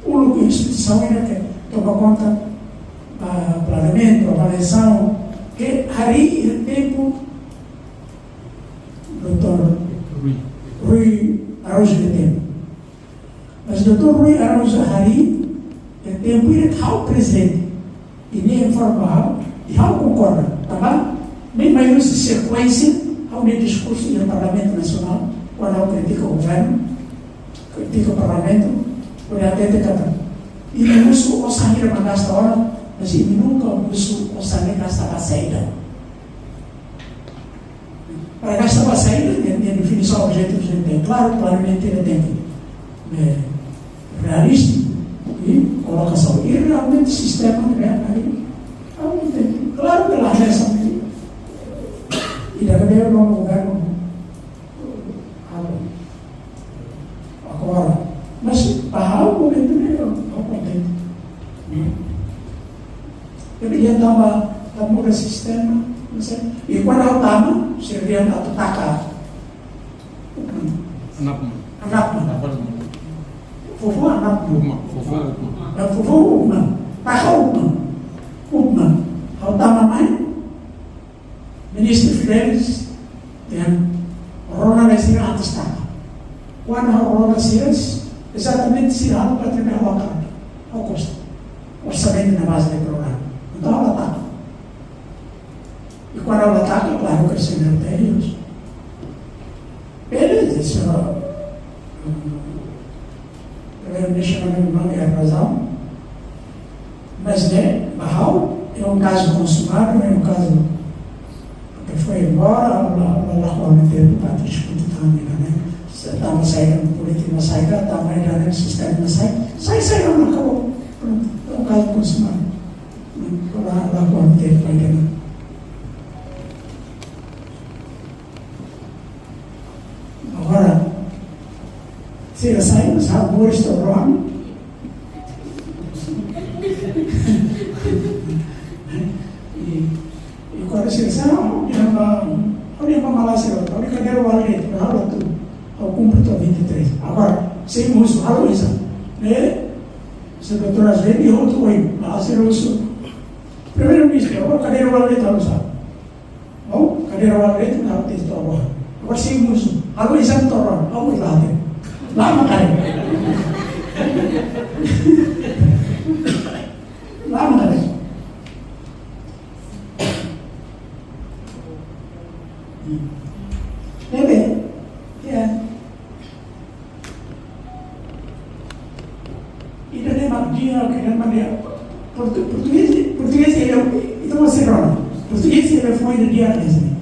Uluk São ainda que toma conta, ah, planeamentu, avaliasaun, ke harii iha tempu doutór Rui. Rui Araújo nia tempu. Mas doutór Rui Araújo harii iha tempu ida ha'u prezente. I nia informa ha'u, i ha'u konkorda. Tanba, ne'e mai husi sekuénsia ha'u-nia diskursu iha Parlamentu Nasionál, kuandu ha'u kritika governu, kritika Parlamentu, hodi hatete katak imi husu osan hira mak gasta ona, mas imi nunka husu osan ne'e gasta ba saida. Para gasta ba saida, nia, nia definisaun objetivu ne'e tenke klaru, klaramente ne'e tenke, eh, realístiku, i kolokasaun, i realmente sistema ne'e, realmente, klaru ke la hanesan ne'e, i dala ruma governu, halo. Agora, mas ba ha'u momentu ne'e, ha'u kontente. Ne'e. Jadi, ita tama, tama muda sistema, não sei. I kuandu ha'u tama, sira dehan atu taka upman. Anapman. Anapman. Anapman. Foufoun anapman. Upman. Foufoun upman. Não, foufoun upman. Taka upman. Upman. Ha'u tama mai, Ministru Fidelis, dehan rona lai sira antes taka. Kuandu ha'u rona sira, ezatamente sira halo parte ne'ebé ha'u hakarak. Ha'u gosta. Orsamentu iha baze de programa. Entaun ha'u la taka. I kuandu ha'u la taka, klaru ke sira dehan, eles, sira, hum, Primeiro, deixa eu ver o nome e a razão. Mas, né, ba ha'u, é um caso consumado, é um caso que foi embora, lá, lá, lá, lá, onde teve para discutir também, né? Se tava saindo política, não sai, tava aí, né, sistema, não sai, sai, sai, não, acabou. Pronto, é um caso consumado. Lá, lá, onde teve para, né? Agora, sira sai, mas ha'u moris to'o ohin. I, i kuandu sira sai, ha'u dehan ba, ha'u dehan ba maun sira, ha'u dehan kadeira wali de'it, ha'u la atu, ha'u kumpre to'o vinte e três. Agora, sei husu, halo oinsá. Ne'e, se doutora Azevedo, ha'u atu oin, maun sira husu. Primeiru-Ministru, agora kadeira wali de'it, halo oinsá. Bom, kadeira wali de'it, ha'u atu to'o ohin. Agora sei husu, halo oinsá to'o ohin, ha'u la hatene. Lama kali. Lama kali. Ne'ebé, ya. Ida-ne'e mak di'ak, ida-ne'e mak di'ak. Portu-, portugés, portugés, ele, ita mós sei rona. Portugés, ele foi de di'ak, né?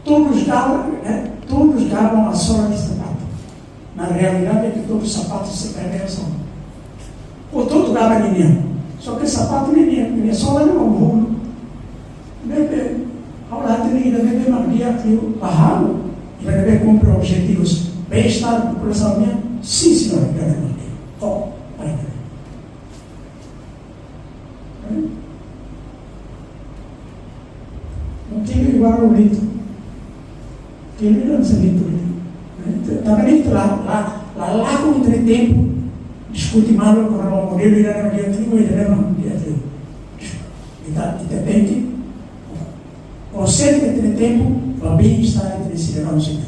Todos davam, né? Todos davam a sola de sapato. Na realidade é que todos os sapatos se perdem a sola. Ou todo dava ninia. Só que sapato ninia, ninia sola ne'e mak bolu. Ne'ebé, ha'u la hatene ida-ne'ebé mak di'ak liu ba ha'u, ida-ne'ebé kumpre objetivus bem-estar populasaun nian, sin señór, ida-ne'e mak di'ak. To'o, pai. Mungkin iha balu liu. Keliran sendiri. Tanba ne'e ita la, la, la, la iha tempu diskute malu kona-ba modelu ida-ne'e mak di'ak liu, ida-ne'e mak di'ak liu. Ita, ita tenke konsentra ita-nia tempu ba bem-estar ita-nia sidadaun sira.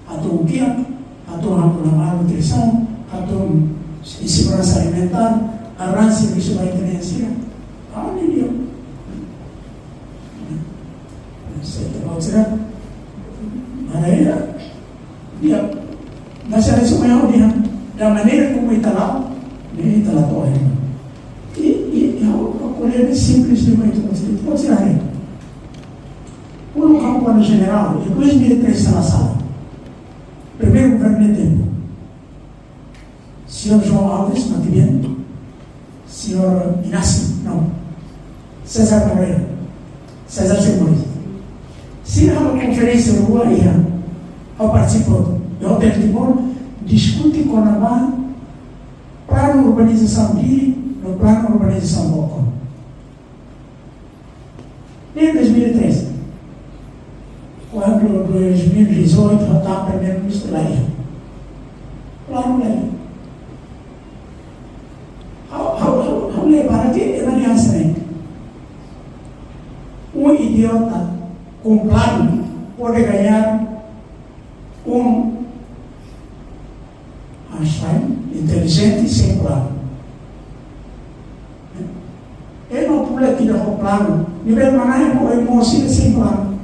Atu kiak, atu hamlaha malnutrisaun, atu inseguransa alimentár, arransa servisu ba ita-nia sira. Ah, ne'e di'ak. Sei ta bau sira. Maneira, di'ak. Mas ida-ne'e semua yang dia, da maneira como ita la'o, ne'e ita la to'o iha ne'ebá. I, i, i ha'u, ha'u ko'alia ne'e simples demais, ita pode, ita pode ser aí. Uluk ha'u kuandu jenerál, iha dois mil e três sala-sala. Primeiru governu nia tempu. Señór João Alves, mate bien. Señór Inácio, não. César Moreira. César sei moris. Sira halo konferénsia rua iha, ha'u partisipa, iha Hotel Timor, diskute kona-ba planu urbanizasaun Dili, no planu urbanizasaun Baucau. Desde dois mil e três. Kuandu dois mil e dezoito, ha'u tama primeiru-ministru, la iha. Planu la iha. Ha'u, ha'u, Ati ema nia hanesan ne'e. Um idiota com plano pode ganhar um Einstein inteligente sem plano. Ema pula ida ho plano. Nivel mana ema, ema sira sem plano.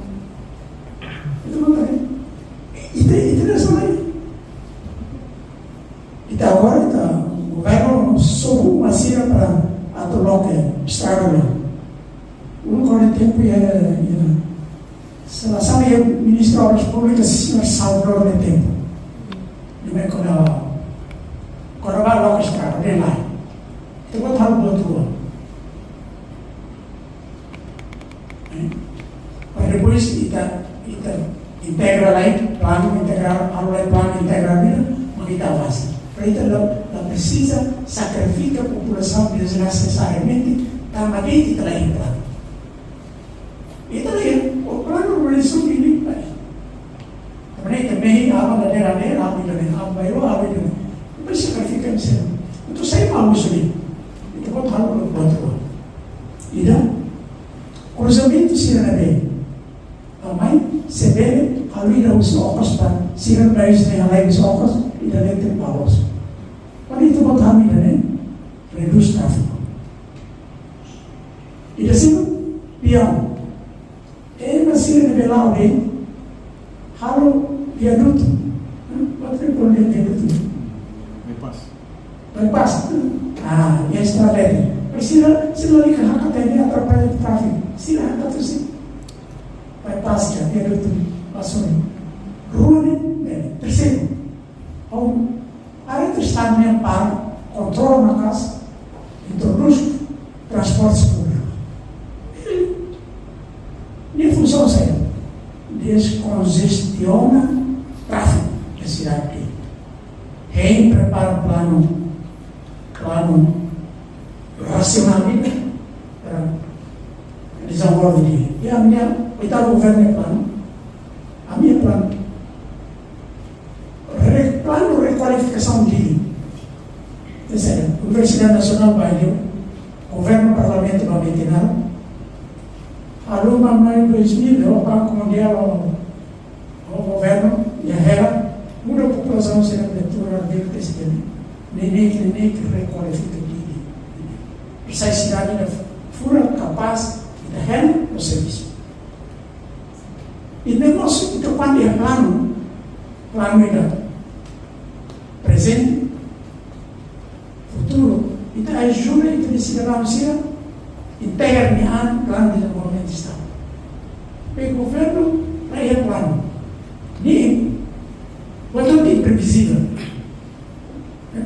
Ita mata, ita, ita hanesan ne'e. Ita agora ita governu sobu uma sira para atu loke estrada. Um kone tempu ya, ya. Salah satu ya, Ministru Obras Públikas, señór Salvador de Tempo. Nia mai kona, kona ba loke estrada, nia la. Ita-boot halo buat rua. Eh? Para depois ita, ita integra lai, planu integrál, halo lai planu integrál ida, mak ita avansa. Para ita la, la presiza sakrifika populasaun desnecesariamente, tanba de'it ita la iha planu. Ita la iha, o planu revolusaun de limpa. Tanba ne'e ita mehi aban dadeer-dadeer, aban ida-ne'e, aban bairru, aban ida-ne'e. Depois sakrifika ema seluk. Entaun sai malu suli. Ita-boot halo buat rua. Ida, kruzamentu sira ne'ebé mai, se bele, halo ida husi okos tan, sira ne'ebé mai husi ne'e halai husi okos, ida leten ba okos. Para ita-boot halo ida-ne'e, redús tráfiku. Ida seluk, peaun. Ema sira ne'ebé la'o de'it, halo viadutu. Hah? Buat ne'ebé kona viadutu. Bypass. Bypass. Ah, ya, estrada ne'e. Mas sira, sira lalika hakat, ne'e atrapalla tráfiku. Sira hakat husi bypass ka, viadutu ba Sorin. Rua ne'e, ne'e, terseiru. Ha'u, para ita Estadu nian para kontrola maka'as, introdús transporte públiku. Nia funsaun saida? Deskongestiona tráfiku da sidade. Hein prepara planu, planu rasionál ida para dezenvolve. I ami-nia oitavu governu planu, ami-nia planu, re-, planu rekualifikasaun Dili. Esa, Universidade Nasionál Bairru, governu, parlamentu ba metinal. Aluma mai dois mil, o Banku Mundiál, o, o governu, ya hela, muda populasaun sira de leitura, de presidente. Ne'e, ne'e, ne'e, ne'e, rekualifika Dili. Esa sidade ida furak, kapás, ita hela, no servisu. I ne'e mós ita kuandu iha planu, planu ida prezente, futuru, ita ajuda ita-nia sidadaun sira integra nia an planu de dezenvolvimentu Estadu. Be governu la iha planu. Ne'e buat imprevizivel.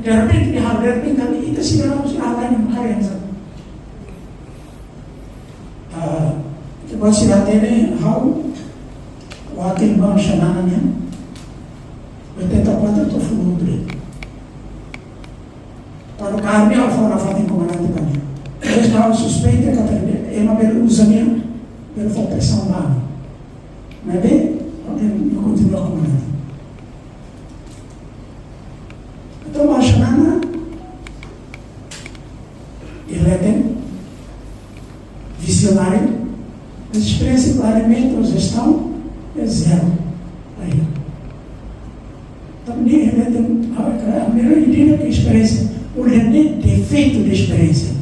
De repente, de repente, ita sidadaun sira halo nia karensa. Ah, depois sira hatene ha'u wakil maun Xanana nian, oitenta e quatro to'o funu de'it. Kuandu kaer nia, ha'u fó nafatin komandante ba nia. Depois ha'u suspeita katak ema bele uza nia, bele fó presaun ba ami. Maibé, ha'u kontinua komandante. Entaun, maun Xanana, nia leten, vizionáriu, mas esperiénsia planeamentu, jestaun, é zero. Aí. Entaun, nia leten, a, a melhor ideia que esperiénsia, o grande defeito de experiência.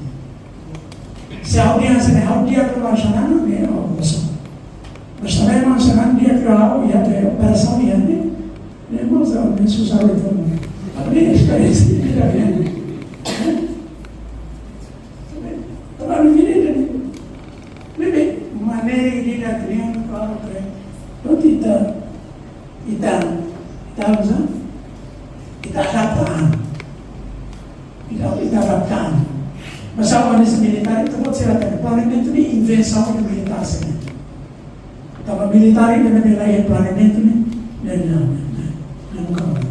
Se ha'u dehan, se ha'u dehan para maun Xanana, ne'e, ó, mosu. Mas também maun Xanana dehan para ha'u, iha, iha operasaun, iha, ne'e, ne'e, mas, ó, ne'e susar itu. Tapi esperiénsia de vida, ne'e. Traballu de vida, ne'e. Bem, bem, maneira de vida, ne'e, claro que, pronto, ita, ita, ita, ita adapta an. Ita, ita adapta an. Mas agora ne'e militár, ita-boot sira hatene, planeamentu ne'e invensaun de militár, sin. Tanba militár ida ne'ebé la iha planeamentu ne'e, ne'e, ne'e, ne'e, ne'e nunka mai.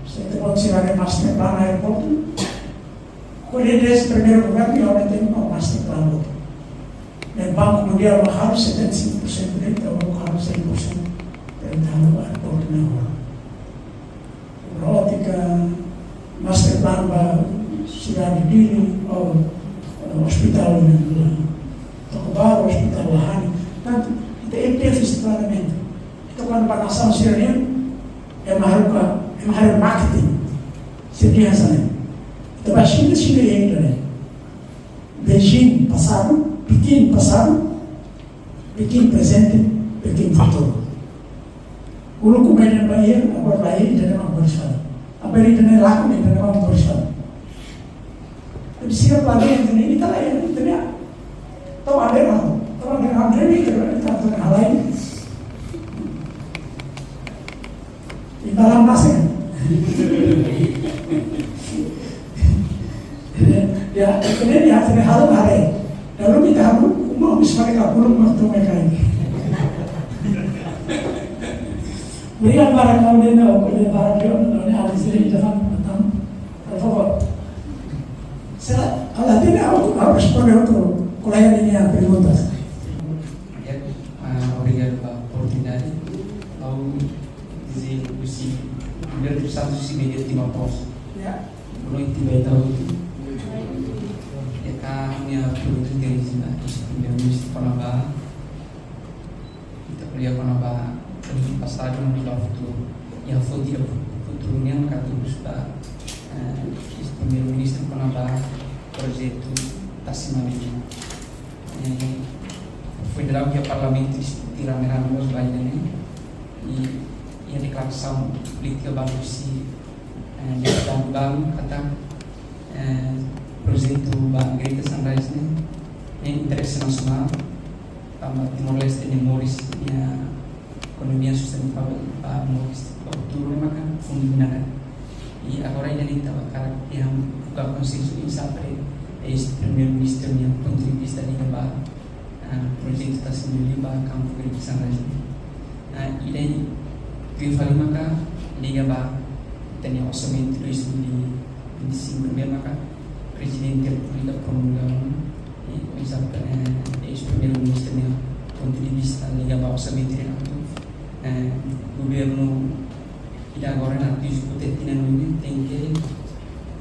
Se ita-boot sira haree master plan aeroportu, ko'alia desde primeiru governu, i agora tenke master plan outro. Ne'e Banku Mundiál mak halo setenta e cinco por cento de'it, agora halo cem por cento. Tenta halo aeroportu ne'e agora. Fibra ótika, master plan ba Sira-nian, ema haruka, ema haruka marketing. Sira-nian hanesan ne'e. Ita bá Xina, Xina iha ida-ne'e. Beijing pasadu, Pekin pasadu, Pekin prezente, Pekin futuru. Uluk komu ema bá iha, agora bá iha, ida-ne'e mak moris fali. Agora ida-ne'e lakon, ida-ne'e mak moris fali. Tapi sira planeia ida-ne'e, ita la iha, ita la iha. Tau ada lah, tau ada lah, ita la iha, ita la iha. Ita la masih. Ya, ini ya, ini hal baru. Lalu kita hal, mau bisa pakai kapur, mau tuh mereka ini. Beri yang barang kau dia, mau dia barang dia, mau dia ada sini, kita kan, betul. Por favor. Será, kalau tidak, aku harus pakai otro, kalau yang ini yang perguntas. Ya, ah, obrigadu ba oportunidade. Ha'u dizer husi, primeiru, husi media Timor Post. Ya. Boa noite ba ita hotu. Ya, ka nia pergunta dirije ba Vise-Primeiru-Ministru kona-ba, ita ko'alia kona-ba tempu pasadu no futuru. Ya, futuru, futuru nian ka tudu sudah, eh, Vise-Primeiru-Ministru kona-ba projetu Tasi Maliu. Eh, foin daudauk iha Parlamentu diskute rame-rame loos ba ida-ne'e. I, iha deklarasaun polítika balu husi, eh, deputadu balu katak, eh, projetu ba Greater Sunrise ne'e, ne'e interese nasionál, tanba Timor-Leste nia moris, nia ekonomia sustentavel ba moris ba futuru ne'e maka fundu mina. I agora ida-ne'e ita hakarak iha buka konsensu, oinsá Vise-Primeiru-Ministru nia pontu de vista liga ba, ah, projetu Tasi Maliu ba kampu Greater Sunrise. Ah, ida-ne'e tuir fali maka liga ba ita-nia orsamentu dois mil e vinte e cinco ne'ebé maka Prezidente Repúblika promulga ona, i oinsá, eh, Vise-Primeiru-Ministru nia pontu de vista liga ba orsamentu nian atu, eh, governu ida agora atu ezekuta tinan oin ne'e tenke,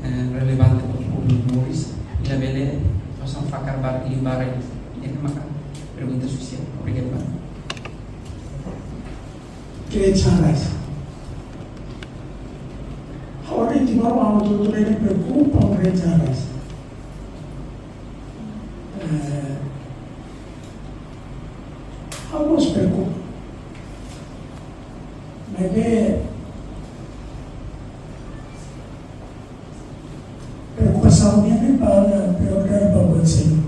eh, relevante ba públiku moris, i labele fó hanesan fakar barak liu ba rai. Ida-ne'e maka pergunta sosiál. Obrigadu barak. Greater Sunrise. Ha'u haree Timor, ha'u tutu preokupa ho Greater Sunrise. Eh, ha'u mós preokupa. Maibé preokupasaun ne'e para preokupa ba buat seluk.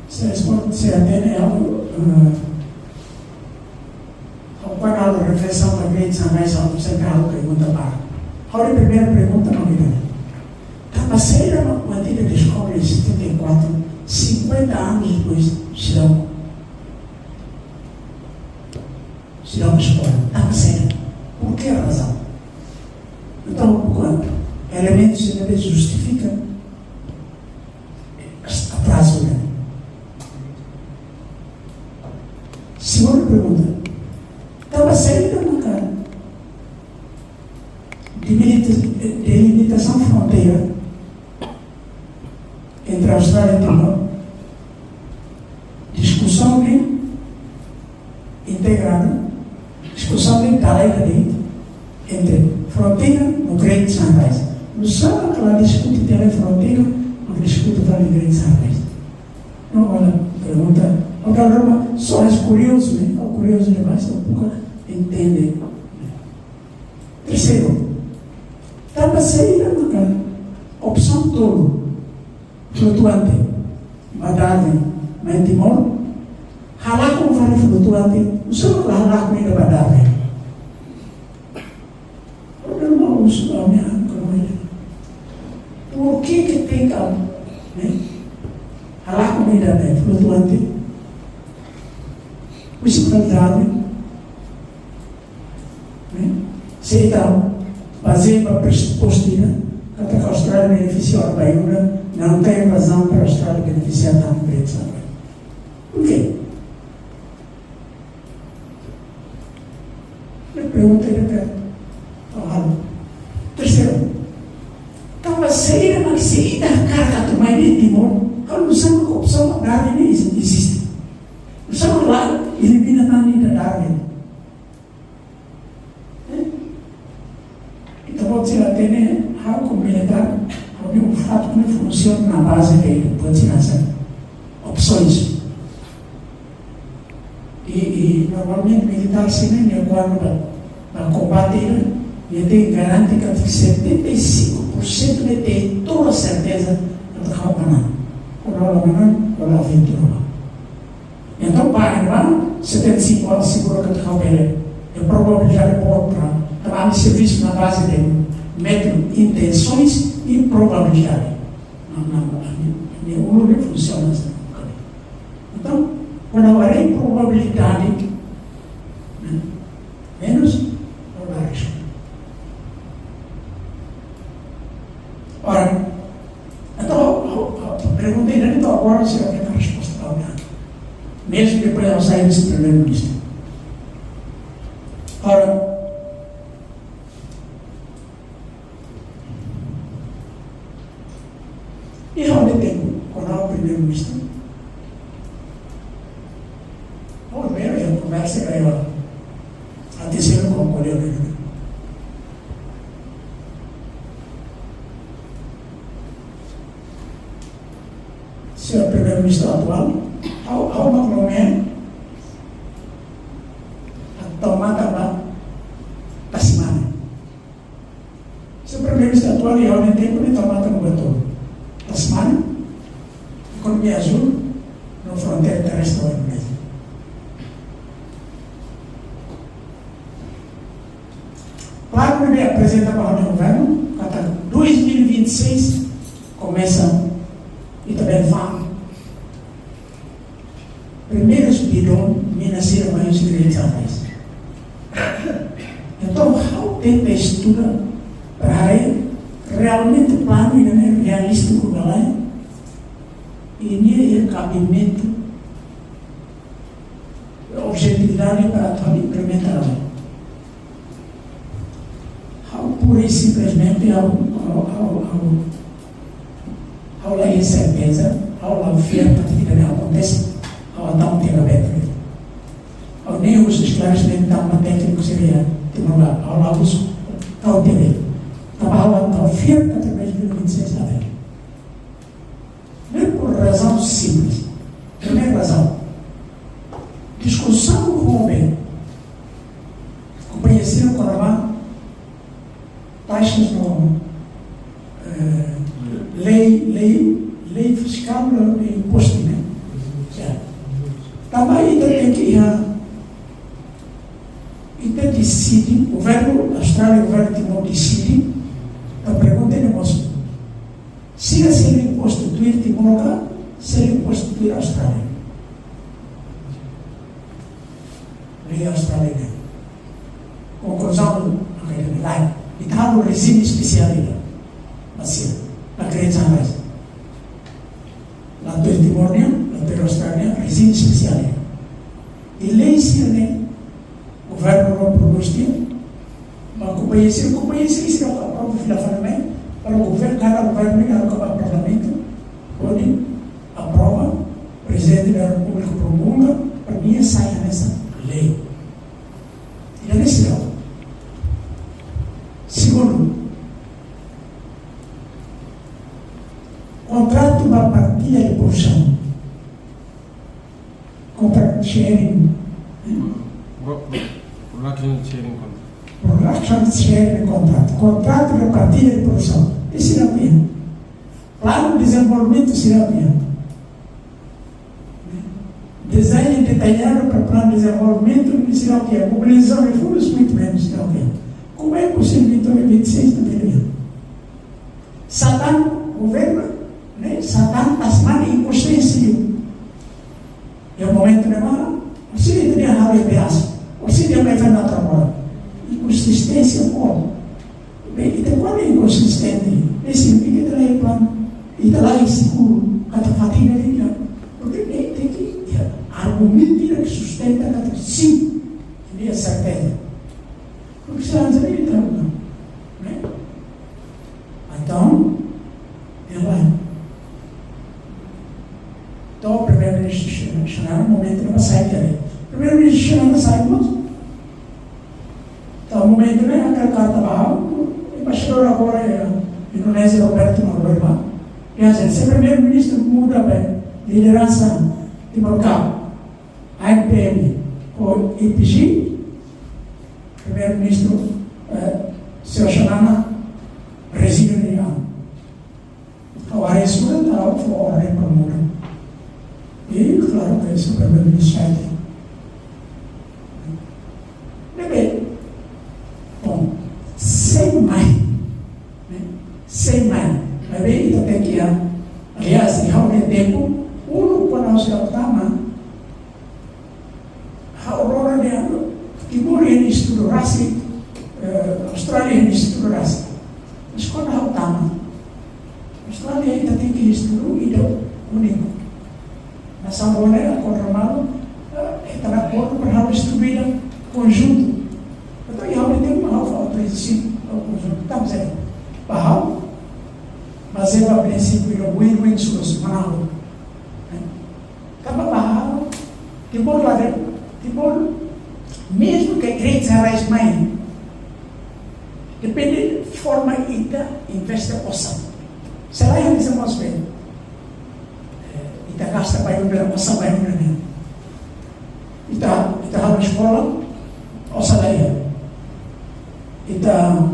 Se esporte, se atende algo, eh, ha'u kuandu halo reflesaun ba Greater Sunrise, ha'u sempre halo pergunta ba. Ha'u-nia primeira pergunta mak ida-ne'e. Tanba saida mak ita deskobre setenta e quatro, cinquenta anos depois, seidauk, seidauk eskola? Tanba saida? Por que razão? Entaun, por quanto elementus ne'ebé justifika atrazu ne'e? Segunda pergunta. Tanba saida maka delimita-, delimitasaun fronteira entre Austrália e Timor, diskusaun ne'e integradu, diskusaun ne'e dala ida de'it entre fronteira no Greater Sunrise. Nusá mak la diskute tiha fronteira, mak diskute fali Greater Sunrise? No, olha, pergunta, agora uma, só é curioso, né? O curioso demais, um pouco entende. Terseiru, tanba saida maka opsaun tolu, flutuante, ba Darwin, mai Timor, halakon fali flutuante, nusá mak la halakon ida ba Darwin? Ora mau usu kau ni aku kau ni. Por que que tem kau, né? Halakon ida ba flutuante, husi ba Darwin, né? Se ita bazeia ba pressupostu ida, katak Austrália benefisia ora ba Iura, não tem razão para Austrália beneficiar tanto Greater Sunrise. Por quê? Ne'e pergunta ida ke ha'u halo. Terseiru, tanba saida mak se ita hakarak atu mai Timor, halo nusá mak opsaun Darwin ne'e eziste? Nusá mak la elimina tan ne'e militar ne'e. Eh? Ita-boot sira hatene, ha'u komu militár, ha'u-nia fatin ne'e funsiona iha baze de buat sira hanesan opsoens. I, i normalmente militár sira ne'e kuandu ba, ba kombate ne'e, nia tenke garante katak setenta e cinco por cento de ter toda serteza katak ha'u manán. Kuandu ha'u la manán, ha'u la aventura ba. Entaun, ba, ba, setenta e cinco asegura katak ha'u bele. I probabilidade boot para, para ami servisu iha baze de mete intensoens i probabilidade. Não, não, a minha, a minha urna funsiona assim. Entaun, kuandu ha'u haree probabilidade, né? Menus, ha'u la arrisku. Ora, entaun, ha'u, ha'u, ha'u pergunta ida-ne'e, entaun agora sira hatene resposta ba ha'u. Mezmu depois ha'u sai vise-primeiru-ministru. Ora, iha ha'u-nia tempu, kuandu ha'u primeiru-ministru, ha'u primeiro iha konversa, iha, iha, até ser um concorreu, né? Señór Primeiru-Ministru atuál, ha'u, ha'u mak nomeia, ha'u tau matan ba Tasmania. Señór Primeiru-Ministru atuál, iha ha'u-nia tempu ne'e tau matan ba Tasmania, ekonomia azúl, no fronteira terrestre ho Indonézia. Planu ne'ebé aprezenta ba ha'u-nia governu, katak dois mil e vinte e seis komesa, ita bele fa'an primeirus bidon mina sira mai husi Great Sunrise. Entaun, ha'u tenta estuda para haree realmente planu ida-ne'e realístiku ka lae, i nia iha kabimentu, objetividade para atu implementa. Ha'u pura i simplesmente ha'u, ha'u, ha'u, ha'u, ha'u la iha serteza, ha'u la fiar katak ida-ne'e akontese, ha'u atu tau tiha kabeta. Ha'u ne'e husu esklaresimentu tanba tékniku sira iha Timor Leste, ha'u la husu tau tiha. Tanba ha'u atu fiar katak dois mil e vinte e seis la bele. Ne'e por razaun simples. Primeira razaun. Diskusaun ho be kompañia sira kona-ba taxas no, eh, lei, lei, lei fiskál no impostu, né? Ya. Tanba ita tenke iha, ita deside, governu Austrália, governu Timor deside, ita pergunta ne'e mós. Sira sei konstitui Timor ka sei konstitui Austrália? Lei Austrália ne'e. Konkluzaun, oke, lae. Ita halo rejime espesiál ida. Maibé, la Great Sunrise. La tuir Timor nian, la tuir Austrália nian, rejime espesiál ida. I lei sira-ne'e, governu la prodús tiha, maibé kompañia sira, kompañia sira, sira aprova fila fali mai, para governu, kada governu nia haruka ba parlamentu, hodi aprova, Prezidente da Repúblika promulga, para nia sai hanesan lei. Ida-ne'e sira. Segundu, kontratu ba partilla de produsaun. Contract sharing. Pro-, pro-, production sharing contract. Production sharing contract. Kontratu de partilla de produsaun. Ida-ne'e sira ko'alia. Planu dezenvolvimentu sira ko'alia. Dezeñu detalladu para planu dezenvolvimentu sira ko'alia. Mobilizasaun de fundus, muito menos, sira ko'alia. Como é possível, então, em vinte e seis não tem? Satán governa, ne'e? Satán Tasmania inkonsistente. Iha momentu ne'ebá, orsida ita-nia halo EPAs, orsida ita mai fa'an na trabalho. Inkonsisténsia boot. Be, ita kuandu inkonsistente, ne'e signifika ita la iha planu, ita la iha seguru katak fatin ne'e di'ak. Porke ne'e tenke iha argumentu ida ke sustenta katak sin, ne'e serteza. Porque se antes ne'e ita la, ne'e? Entaun, ela, entaun, Primeiru-Ministru Xanana, momentu ne'ebá sai tiha de'it. Primeiru-Ministru Xanana sai, Entaun, momentu ne'e, ha'u hakarak karta ba ha'u, embaixadór agora iha Indonézia, Roberto Mangoeba. Quer dizer, se primeiru-ministru muda ba lideransa Timor Cup, A M P M ho I P G, primeiru-ministru, eh, señór Xanana, prezide nia. Agora, isso não dá o fora para muda. E, claro, que isso é problema de sete. Ne'ebé, bom, sei mai, ne'e? Sei mai. Maibé ita tenke, ah, aliás, iha ha'u-nia tempu, uluk kuandu ha'u seidauk tama, ha'u rona dehan Timor iha nia estudu rasik, eh, Austrália iha nia estudu rasik. Mas kuandu ha'u tama Austrália, ita tenke estudu ida úniku. Nasaun boot ne'e, akordu malu, eh, ita-nia akordu para halo estudu ida konjuntu. Entaun, iha ha'u-nia tempu, ha'u fó autorizasaun ba konjuntu. Tanba saida? Ba ha'u, bazeia ba prinsípiu ida win-win solution, mana ha'u. Tanba ba ha'u, Timor lae, Timor, mezmu ke Great Sunrise mai, depende forma ita investe osan. Se lae, hanesan mós be, eh, ita gasta bainhira, osan bainhira ne'e. Ita, ita halo eskola, osan la iha. Ita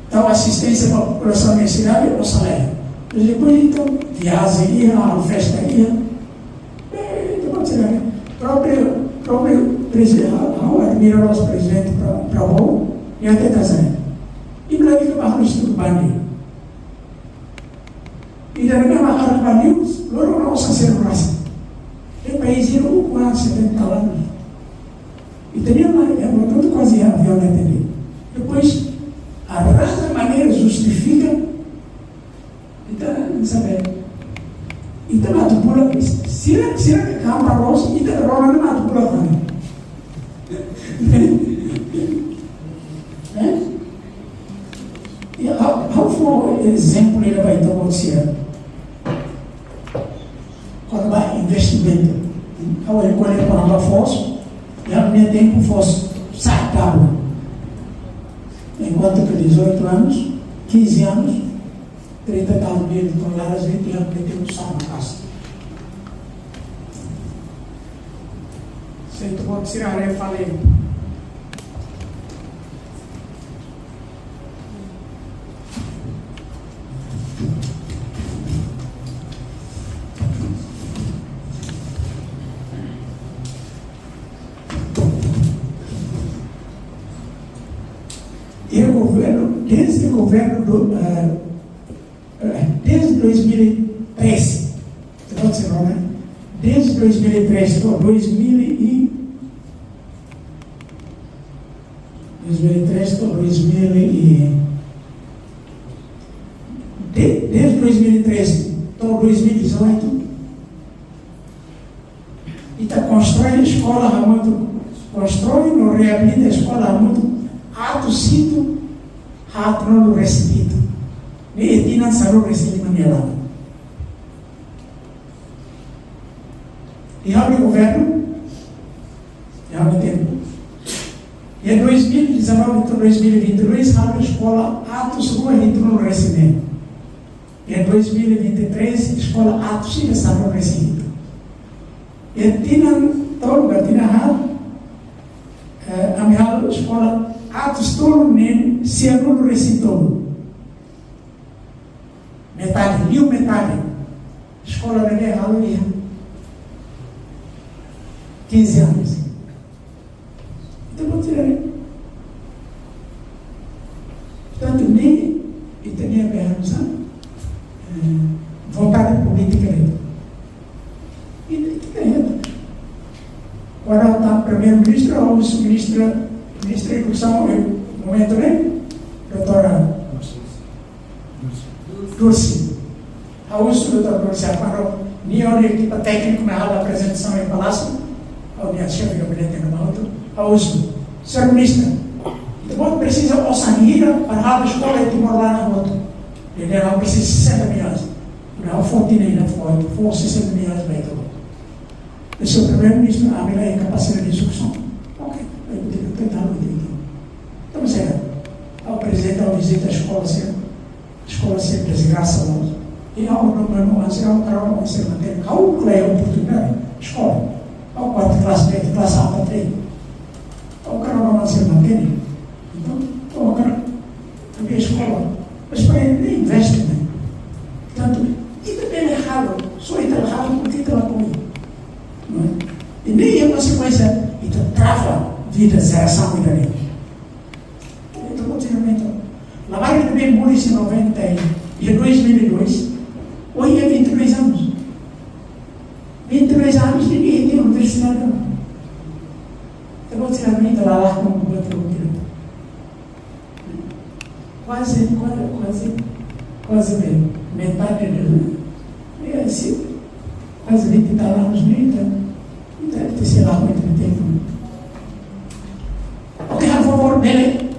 tau asisténsia ba populasaun iha sidade, osan la iha. Depois, entaun, viajen iha, festa iha. Eh, ita pode ser, própriu, própriu prezidente, ha'u admira loos prezidente Pra-, Prabowo, nia hatete hanesan ne'e: Imi lalika ba halo estudu banding. Ida-ne'e mak hakarak ba news, loron ona osan seluk rasik. Iha país ida ukun setenta anos. Ita-nia, eh, portantu, kuaze aviaun ne'e tende. Depois, arranja maneira justifika, ita, sabe, ita atu pula, sira, sira ke kampa loos, ita rona atu pula kan. Eh? Ya, ha'u, ha'u fó ezemplu ida ba ita-boot sira. Kona-ba investimentu. Ha'u rekolla kona-ba foos, iha ha'u-nia tempu foos sa'e tabu. Enkuantu ke dezoito anos, quinze anos, trinta e tal mil toneladas de trigo que temos só na casa. Se ita-boot sira haree fali. E o governo, desde o governo do, eh, eh, desde dois mil e treze, você pode ser, não, né? Desde dois mil e treze até dois mil e, dois mil e treze até dois mil e, de, desde dois mil e treze até dois mil e dezoito, ita konstrui eskola hamutuk, konstrui no reabilita eskola hamutuk atus hitu haatnulu resin hitu. Ne'e tinan sanulu resin lima nia laran. Iha ha'u-nia governu, iha ha'u-nia tempu. Iha dois mil e dezanove to'o dois mil e vinte e dois, halo eskola atus rua hitunulu resin neen. Iha dois mil e vinte e três, eskola atus ida sanulu resin hitu. Iha tinan tolu ka tinan haat, eh, ami halo eskola atus tolu neen sianulu resin tolu. Metade, liu metade. Eskola ne'e halo iha quinze anos. Ita pode tirar. Portantu, ne'e, ita-nia berhansa, eh, vontade polítika ne'e. Ita, ita ganha. Agora, tá, primeiru-ministru, ha'u husu ministra, ministra edukasaun, eh, momentu ne'e, doutora Dulce. Ha'u husu doutora Dulce, kuandu nia ho nia ekipa tékniku mai halo aprezentasaun iha Palásiu, ha'u-nia xefe gabinete no ha'u husu, señór ministru, ita-boot presiza osan hira para halo eskola iha Timor laran hotu? Nia dehan ha'u presiza sessenta mil reais. Ha'u fó tinan ida fó, fó sessenta mil reais ba ita-boot. Señór primeiru-ministru, ami la iha kapasidade de exekusaun. Ok, ita tenke tenta halo ida-ne'e. Ha'u no meu irmão, se ha'u hakarak ha'u sei mantene, ha'u kleur oportunidade, eskola. Ha'u kuarta klase, klase A para três. Ha'u hakarak ha'u sei mantene. Entaun, ha'u hakarak abri eskola. Mas para ele nem investe, né? Portantu, ita bele halo, só ita la halo, ita la apoia. Não é? I ne'e iha konsekuénsia, ita trava vida jerasaun ida-ne'e. Entaun, kontinuamente. Labarik ne'ebé moris iha noventa e dois mil e dois, ohin iha vinte e dois anos. Vinte e dois anos, ninguém tem universidade. Entaun, kontinuamente, la, la, não, não, não, não. Kuaze, kuaze, kuaze, kuaze me-, metade de, é, se, kuaze vinte e tal anos, né? Entaun, entaun, sei lá, muito tempo. Ok, por favor, bele.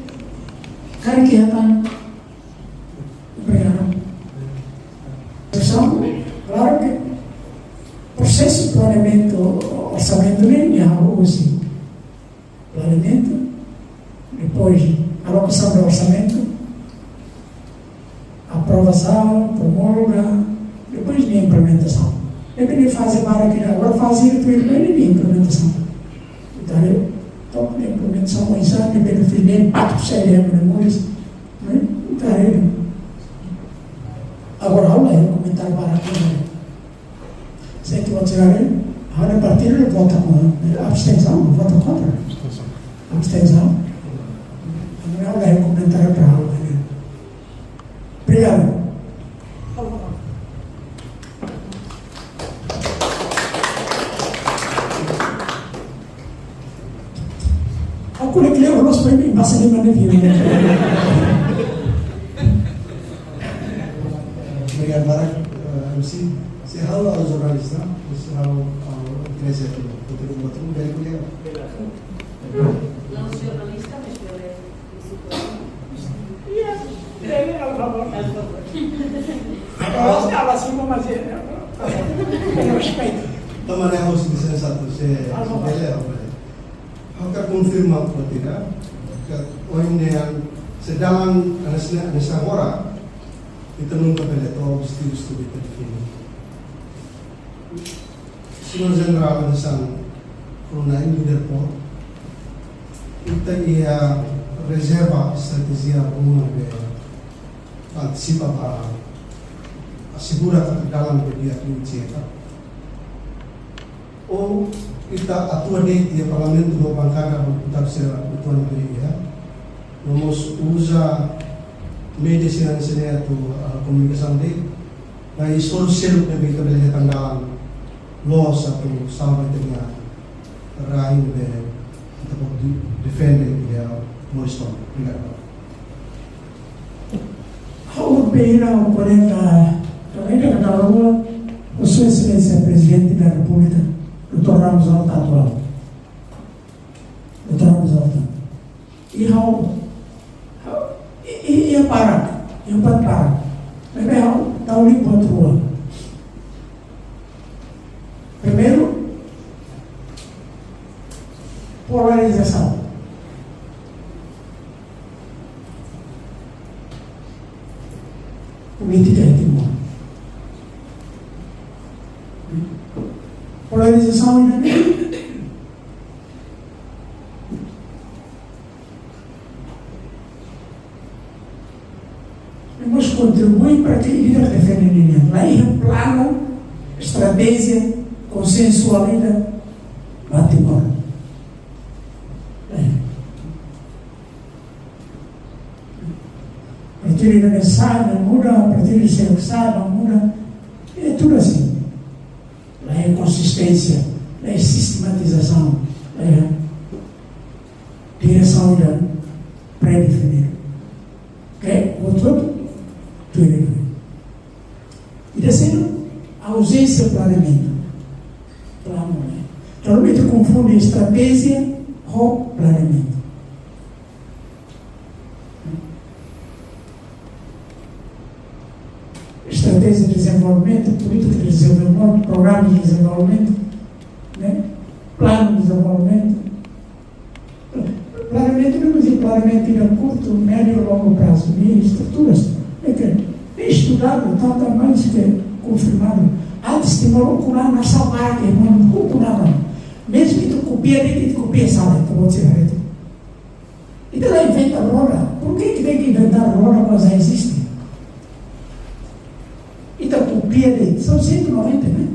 Karik ita, obrigadu. Klaru ke prosesu planeamentu orsamentu ne'e, ne'e ha'u husi planeamentu, depois alokasaun de orsamentu, aprovasaun, promulga, depois de implementasaun. Depende faze barak ida, agora faze ida, depois de implementasaun. Entaun, to'o implementasaun, oinsá, depende de impaktu, se é, né, moris, né? Entaun, agora ha'u la iha komentáriu barak ida. Se ita observar, ha'u-nia partidu vota kontra, abstensaun, vota kontra. Abstensaun. Agora ha'u la iha komentáriu para ha'u, né? Obrigadu. Ha'u ko'alia kleur, loos, para imi basa liman ne'e. Obrigadu barak, eh, M C. Se ha'u jornalista, se ha'u, ha'u igreja atu, atu, atu, atu, atu, atu, Não, jornalista, mas ele é músico. Iya, ele é favor. Favor. Ha'u la simu, mas é, é, favor. Respeito. Toma, né, ha'u sei lisensa, tu se, favor. Ele é, favor. Ha'u hakarak konfirma buat ida, katak ohin ne'e, se dalan, hanesan, hanesan agora, ita nunka bele to'o objetivu estudu ita define. Señór Jenerál, hanesan, rona iha airport, ita iha rezerva estratéjia ruma ne'ebé antesipa para asegura katak dalan ne'e di'ak liu, di'ak. Ou ita atua de'it iha Parlamentu ho bankada ho deputadu sira uitoan ne'ebé iha. No mós uza média sira hanesan ne'e atu, ah, komunikasaun de'it. Maibé esforsu seluk ne'ebé ita bele hetan dalan loos atu salva ita-nia rai ne'ebé ita pode defende iha moris tomak. Obrigadu. Ha'u bele ha'u kolega, kolega da rua, Sua Exelénsia Prezidente da Repúblika, doutór Ramos Horta atuál. Doutór Ramos Horta. I ha'u, ha'u, i, i, i para, i para, para. Maibé ha'u, tau li buat rua. Primeiru, polarizasaun. Polítika iha Timor. Polarizasaun ne'e mós kontribui para ke ita defende nia. La iha planu, estratéjia konsensuál ida ba Timor. Eh. Partidu ida ne'e sa'e, ne'e muda, partidu ida seluk sa'e, ne'e muda. É tudo assim. La iha konsisténsia, la iha sistematizasaun, la iha diresaun ida pré-definidu. Oke, outro, tudo bem. I terseiro, auzénsia planeamentu. Planu, ne'e. Entaun, ita konfunde estratéjia ho planeamentu. Estratéjia de dezenvolvimentu, polítika de dezenvolvimentu, programa de dezenvolvimentu, ne'e? Planu de dezenvolvimentu. Planeamentu, ne'e, mas planeamentu a kurtu, médiu, longu prazu, ne'e estruturas. Ne'e ke Estudadu, tanto mais que confirmadu. Antes de morar com lá na saudade, irmão, com lá. Mesmo que tu copia, nem que tu copia, sabe, tu pode ser reto. Ita la inventa roda. Por que que tem que inventar roda quando já existe? Ita kopia de'it. São cento e noventa, né?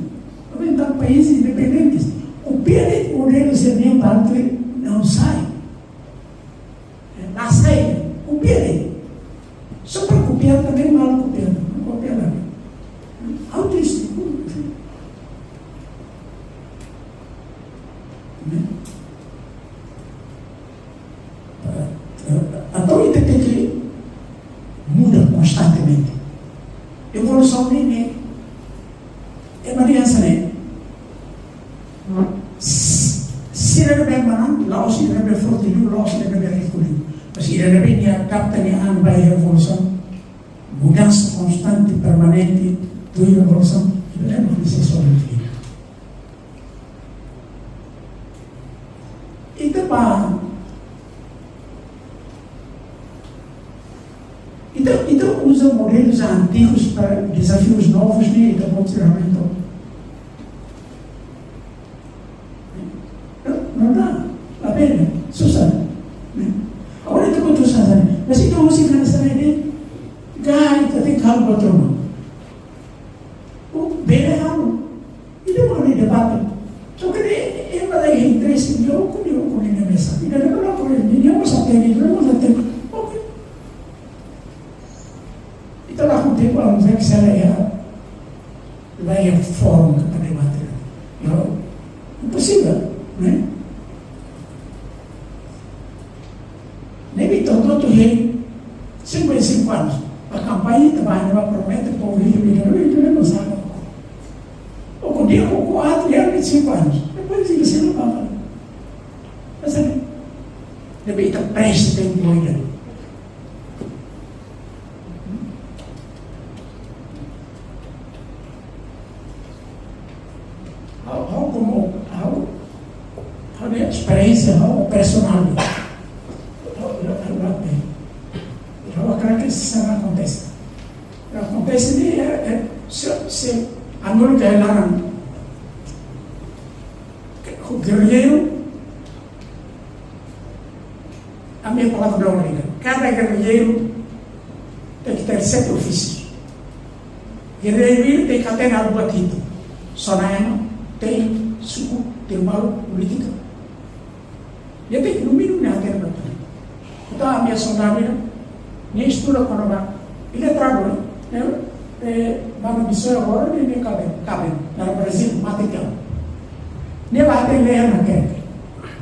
Noventa países independentes. Kopia de'it modelu se nem parte não sai. É, la sai. Kopia de'it. Só para copiar também mal copiado. Não copia nada. Autoestima. Né? Entaun, ita tenke muda konstantemente. Evolusaun ne'e, ne'e, é uma aliança, né? S-, sira ne'ebé manán, la'ós sira ne'ebé forte liu, la'ós sira ne'ebé riku liu. Mas sira ne'ebé nia adapta nia an ba evolusaun. Mudansa konstante, permanente, tuir evolusaun, ita lembra de ser sobre o fim. Ita ba, ita, ita uza modelus antigus para dezafius novus, ne'e ita pode ser realmente. Não, não dá. La bele. Susar. Agora ita pode susar, sabe? Mas ita uza kana sabe de gai, ita tenke halo buat ruma. O bele halo. Ita bele debate. Só que ema la iha interese, nia ukun, nia ukun nia mesa. Ita la bele apoia, nia mesa teni, nia mesa teni. Ok. Ita la konta ho ema ke sala ya. La iha fórum para debate. Não. Impossível, né? Ne'ebé ita hotu-hotu hein cinquenta e cinco anos. Ba kampaña ita ba, ita ba promete povu ida, ida, ida, ida, não sabe. Ou com dia, ou com ato, já vinte e cinco anos. Depois de você não vai. Mas é, ne'ebé ita presta atensaun. Ha'u, ha'u komu, ha'u, ha'u-nia esperiénsia, ha'u personál. Ha'u, ha'u, ha'u, ha'u, ha'u hakarak ke sira akontese. Akontese ne'e, é, é, se, se, anu ke laran, ke, ku gerrilleiru, ami-nia palavra de honra, kada gerrilleiru tenke ter sete ofísius. Gerrilleiru ida tenke hatene halo buat hitu. Sona ema, te'in, suku, tribál, polítika. Nia tenke no mínimu nia hatene buat hitu. Entaun ami-nia soldadu ida, nia estuda kona-ba, nia trabalha, né? Eh, ba missão agora, nia, nia kaben, kaben, na Brazil, mate tiha. Nia la hatene ler ne'e,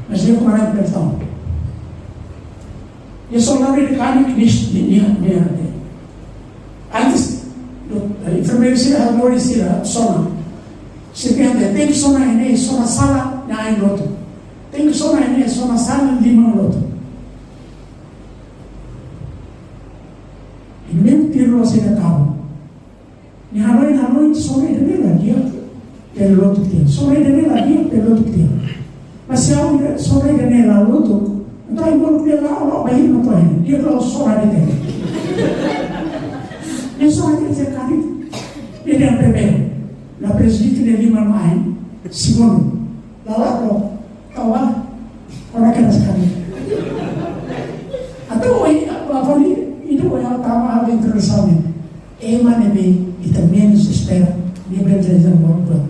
mas nia komandante pelotão. Nia soldadu ida kanek, nia, nia, nia, nia. Antes, do, eh, enfermeiru sira, halo sira, sona. Sira tenke, tenke sona iha ne'e, sona sala, nia ain lotu. Tenke sona iha ne'e, sona sala, liman lotu. Inimigu tiru la'ós ida kaben. Nia hanoin, hanoin, sona ida-ne'e la di'ak, pelu lotu tiha. Sona ida-ne'e la di'ak, pelu lotu tiha. Mas se ha'u ida, sona ida-ne'e la lotu, entaun ai-moruk nia la, la, bainhira no to'o iha ne'e. Nia la sona ida-ne'e. Nia sona ida-ne'e kanek. Ida-ne'e primeiru. La prejudika nia liman no ain. Segundu. Lala ko, kawan, ora kena sekali. Entaun, oi, apa ni, ida oi, apa, apa, apa, introdusaun ne'e. Ema ne'ebé ita menus espera, nia bele realiza buat.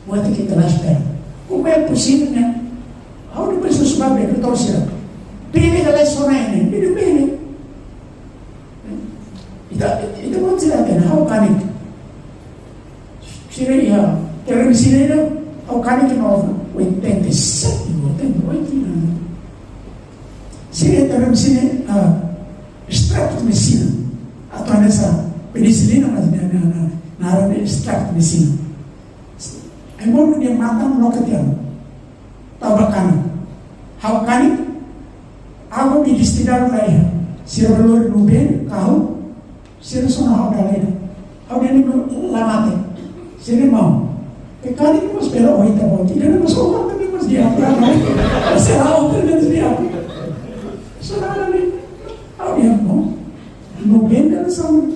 Buat ke ita la espera. Como é possível, né? Ha'u depois susubá be, doutór sira. Bele ka lae sona iha ne'e, bele, bele. Ita, ita buat sira hatene, ha'u kanek. Sira iha, terem sira ida, ha'u kanek no oitenta e sete, oitenta e oito, né? Sira iha terem sira, ah, extrato de medicina. Atu hanesan penicilina, mas na, na, na, na área de extrato de medicina. Ai-moruk nia matan loke tiha ona. Tau ba kanek. Ha'u kanek, água be destiladu la iha. Sira bele lori nubén, kahu, sira sona ha'u dala ida. Ha'u dehan ne'e la mate. Sira dehan maun. Ke kanek ne'e mós bele ohin ita-boot. Ida-ne'e mós ohin ita-boot, ne'e mós di'ak, la, no? Mas ha'u dehan di'ak. Sona ha'u dehan, ha'u dehan maun. Nubén dala sona.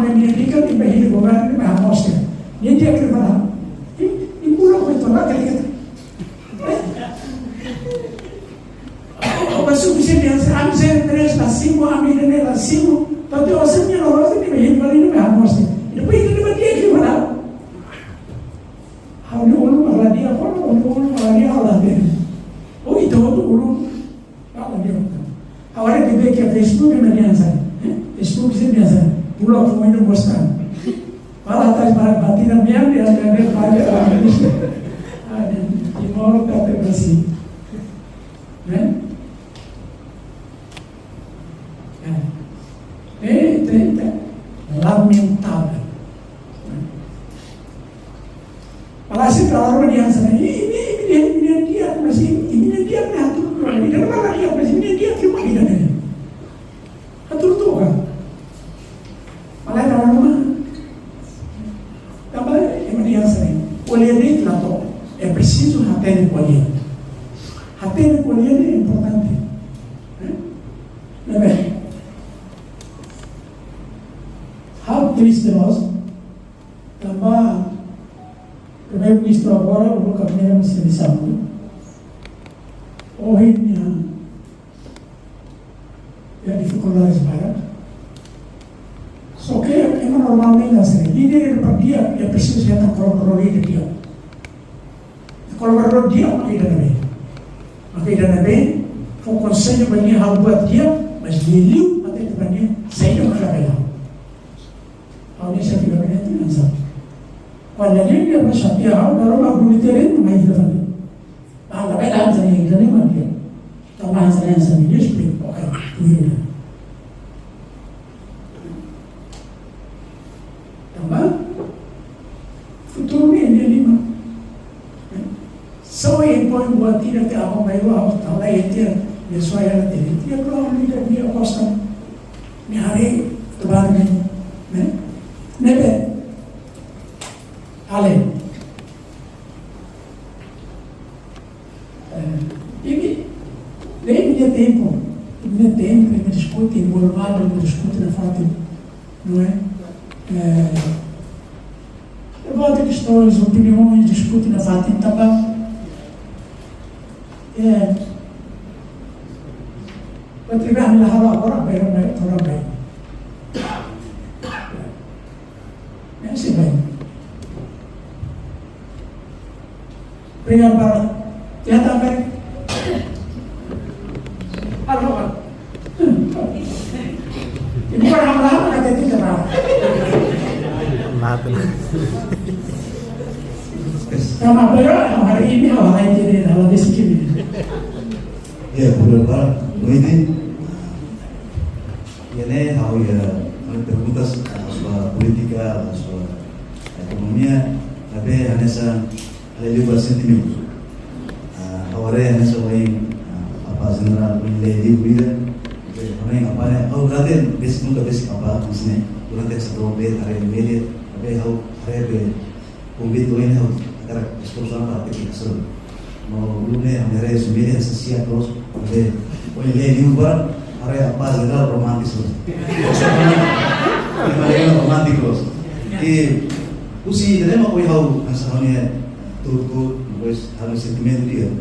ami-nia di'ak, nia bá hili governu, nia bá hamoos tiha. Nia di'ak ke mana? I, i bula ko itu lah kali kata. Ó bá suku sira-ne'e, ami sira-ne'e la simu, ami ne'e la simu. Tantu ó sira-ne'e la simu, nia bá hili, nia bá hamoos tiha. I depois ita-nia di'ak ke mana? Ha'u-nia ulun mak la di'ak, ha'u-nia ulun mak la di'ak, ha'u la di'ak. Ó ita hotu ulun mak la di'ak. Agora ke be ke Facebook é uma aliança, eh? Facebook é uma aliança. Pula Ohin gosta. Para atas para batina mian dia ada ada pada ada. Ada Timor kata Brasil. Né? Eh, eh, eh, lamentável. Parese kalau orang dia sana, ini, ini, ini, ini dia, masih, ini dia, nah, tu, ini dia, mana dia, masih, ini dia, cuma dia, nih. Atu troka. Malah dalam rumah. Tanba ema dehan hanesan ne'e. Ko'alia de'it la to'o. É preciso hatene ko'alia. Hatene ko'alia ne'e importante. Eh? Ne'ebé. Ha'u triste loos. Tanba Primeiru-Ministru agora, o Lula Camara, me serviço. Ohin, eh, iha difikuldade barak. Só ke ema normalmente hanesan ne'e, líder para di'ak, é preciso hetan kolaboradór di'ak. Kolaboradór di'ak mak ida ne'ebé. Mak ida ne'ebé, fó konsellu ba nia halo buat di'ak, mas liuliu hatete ba nia saida mak labele. Ha'u-nia xefe gabinete hanesan. Kuandu nia dehan nia ba xatia ha'u, baru mak bonita de'it, mai ida fali. Ah, labele hanesan ne'e, ida ne'e mak di'ak. Tanba hanesan ne'e, hanesan ne'e, nia esplika, oke, tuir ona. Tanba futuru ne'e iha nia liman. Só impõe buat ida ke aban-bainrua ha'u tau lai iha nia, nia só iha nia, nia klaru, nia, nia gosta. Nia haree atu ba ne'e, ne'e? Ne'ebé. Ale. Eh, imi, imi iha tempu, imi iha tempu, imi diskute, envolve, imi diskute nafatin, não é? Eh, levanta questões, opiniões, diskute nafatin, tanba, eh, buat ida ami la halo agora, pero, pero, agora, pero. Ne'e sei bá. Obrigadu, para. Ya também. Alô, alô. Ini orang lama kata kita, Pak. Maaf. Sama apa ya? Hari ini, hari ini, hari ini. Ya, bulan Maret, ini. Iha ne'e ha'u iha, ha'u-nia perguntas, ah, hasoru polítika, hasoru ekonomia, tapi hanesan ha'u lee liu ba sentimentu. Ah, ha'u haree hanesan ohin, ah, Apá Jenerál ohin lee liu ida, oke, ha'u haree Apá ne'e, ha'u durante, bes, nunka besik Apá, maksudnya, durante essa prova, haree média, tapi ha'u haree be, konvite ohin ne'e hakarak esforsu para atu hasoru. No uluk ne'e ami haree husi média hanesan siak loos, maibé ohin lee liu ba, haree Apá Jenerál romántiku loos. Haree romántiku loos. I husi ida-ne'e mak ohin ha'u hanesan ha'u-nia tuur-tuur, depois ha'u-nia sentimentu di'ak,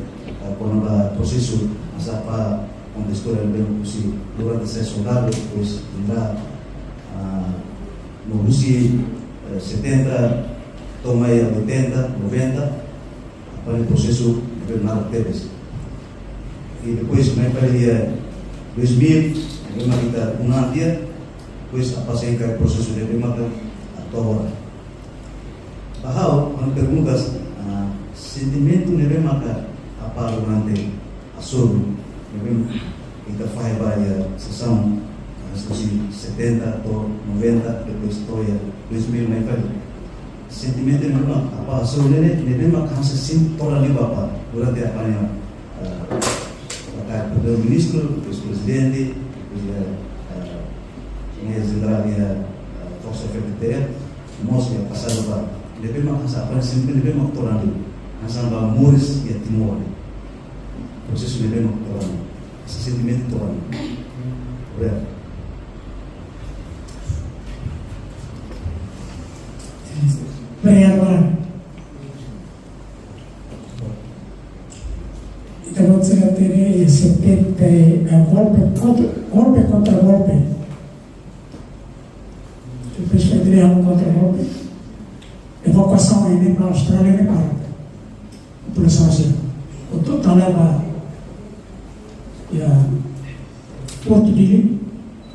eh, kona-ba prosesu, hanesan Apá konta istória ne'ebé husi durante sai soldadu, depois, ah, no husi, eh, setenta, to'o mai oitenta, noventa, Apá nia prosesu ne'ebé naran tebes. I depois mai fali iha dois mil, ne'ebé mak ita unantia, depois Apá sei kaer prosesu ne'ebé mak atu agora. Ba ha'u, ha'u-nia perguntas, ah, sentimentu ne'ebé maka Apá durante hasoru, ne'ebé ita fahe ba iha sesaun, ah, husi setenta to'o noventa, depois to'o iha dois mil mai fali. Sentimentu ne'ebé mak Apá hasoru ne'e, ne'ebé mak hanesan sente todan liu ba Apá durante Apá nia, ah, Apá Primeiru-Ministru, depois Prezidente, depois, ah, ah, Jenerál, ah, Forsa F T T, mós iha pasadu ba. Ne'ebé mak hanesan Apá sente, ne'ebé mak todan liu. Hanesan ba moris iha Timor. Prosesu ne'ebé mak todan liu. Hanesan sentimentu todan liu. Obrigadu. Obrigadu, Mara. Ita-boot sira hatene iha setenta, eh, golpe kontra, golpe kontra golpe. Depois foi criado um contra-golpe. Evakuasaun iha ne'e ba Austrália ne'e para. Populasaun sira. Hotu tau lai ba, iha Porto Dili,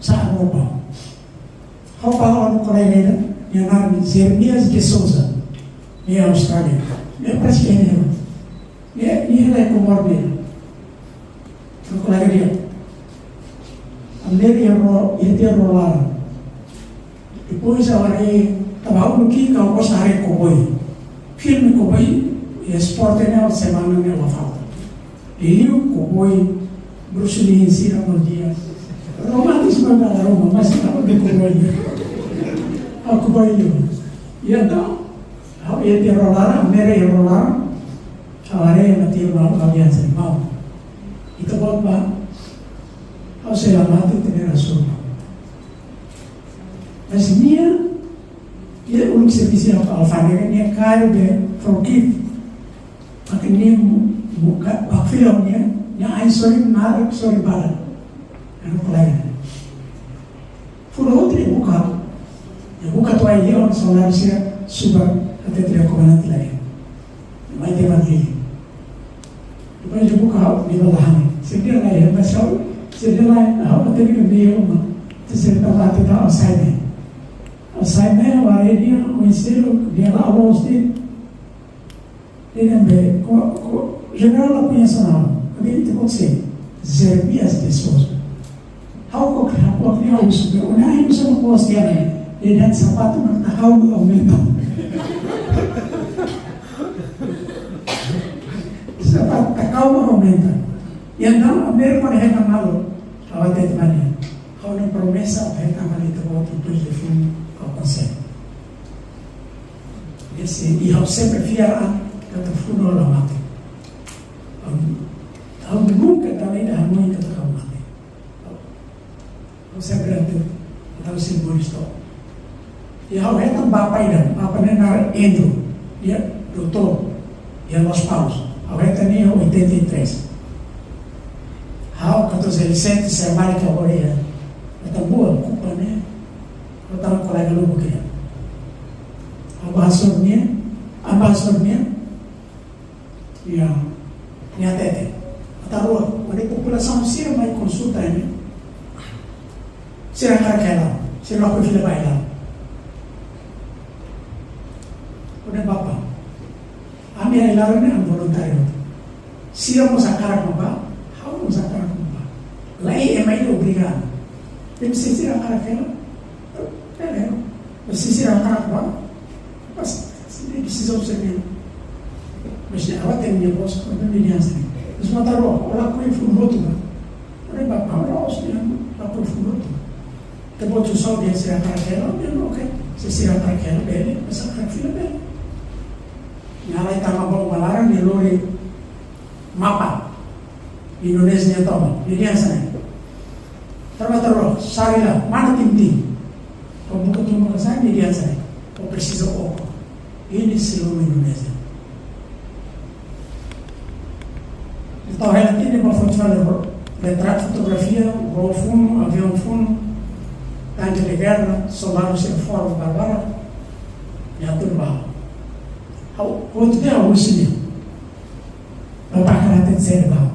sa'e roupa. Roupa, kolega ida, nia naran Jeremias de Souza, nia Austrália. Nia parese ke nia, nia, nia la Comoro nia. Nia kolega ida. Ami haree iha ro-, iha tiha rua laran. Depois ha'u haree, tanba uluk ki'ik ha'u gosta haree koboi. Filme koboi, iha esporte ne'e semana ne'e la falta. Liuliu koboi, Bruce Lee, sira no dia. Romantis ba dala ruma, mas ha'u de koboi. Ha'u koboi liu. Entaun, ha'u iha tiha rua laran, ami haree iha rua laran. Ha'u haree iha tiha rua laran, ha'u dehan hanesan ne'e: Maun, ita-boot bá, ha'u sei la mate, ita-nia rasul. Mas nia, nia uluk servisu iha alfándega, nia kaer be forklift. Mak nia mu-, buka, bá fila nia, nia ain sorin, naran sorin barak. Anu kolega. Funu hotu nia buka. Nia buka to'o iha ne'e, soldadu sira subar hatete iha komandante laran. Mai tebes liu. Depois nia buka ha'u, nia bá la han. Sira dehan lae, mas ha'u, sira dehan lae, ha'u hatene katak nia uma. Entaun sira dehan lae, entaun ha'u sai mai. Ha'u sai mai, ha'u haree nia, ha'u insero, nia la'o loos de'it. Nia dehan be, ko, ko, jenerál la koñese ona. Ami ita-boot sé? Jeremias de Souza. Ha'u koko, ha'u koko nia husu be, ó-nia ain hanesan ne'e, kos tiha ne'e. Nia dehan sapatu mak takau mak aumenta. Sapatu takau mak aumenta. Entaun, ami kuandu hetan malu, ha'u hatete ba nia: Ha'u-nia promesa, ha'u hetan ba ita-boot, depois de funu, ha'u konsege. Esse, i ha'u sempre fiar an katak funu ha'u la mate. Ha'u, ha'u nunka tama ida hanoin katak ha'u mate. Ha'u sempre hatete, ha'u sei moris to'ok. I ha'u hetan bapa ida, bapa ne'e naran Andrew, nia doutór iha Lospalos. Ha'u hetan nia iha oitenta e três. Ha'u katorze adolexente, sei bá iha Korea. Hetan buat kupa ne'e, ha'u tama kolega lubuk ida. Ha'u bá hasoru nia, ha'u bá hasoru nia, ya, nia hatete: Atar rua, kuandu populasaun sira mai konsulta ne'e, sira hakarak hela, sira lakohi fila ba ai-laran. Ha'u dehan: Bapa, ami ai-laran ne'e ami voluntáriu. Sira mós hakarak mak bá, ha'u mós hakarak mak bá. Lae, ema ida obriga. Entaun se sira hakarak hela, bele. Mas se sira hakarak bá, mas sira-nia desizaun sira-nian. Mas ne'e ha'u hatene nia bos, ha'u hatene nia hanesan ne'e. Mas mak atar rua, ó lakohi funu hotu bá. Ha'u dehan: Bapa, ha'u la'ós dehan lakohi funu hotu. Ita-boot só dehan sira hakarak hela, dehan oke. Se sira hakarak hela, bele, mas hakarak fila, bele. Nia halai tama balun ba laran, nia lori mapa Indonézia nia tomak. Nia dehan hanesan ne'e: Atar rua, atar rua, sari lai, mana tim-tim? Ó buka tomak ka saida? Nia dehan hanesan ne'e: Ó presiza oko. Ida-ne'e seluruh Indonézia. Entaun, hela tiha ne'ebá, foto fali, retratu, fotografia, ró funu, aviaun funu, tanke de gerra, soldadu sira fora, barbara, ya tudo bá. Ha'u, outro dia, ha'u husu nia: Bapa, hakarak hatete saida ba ha'u?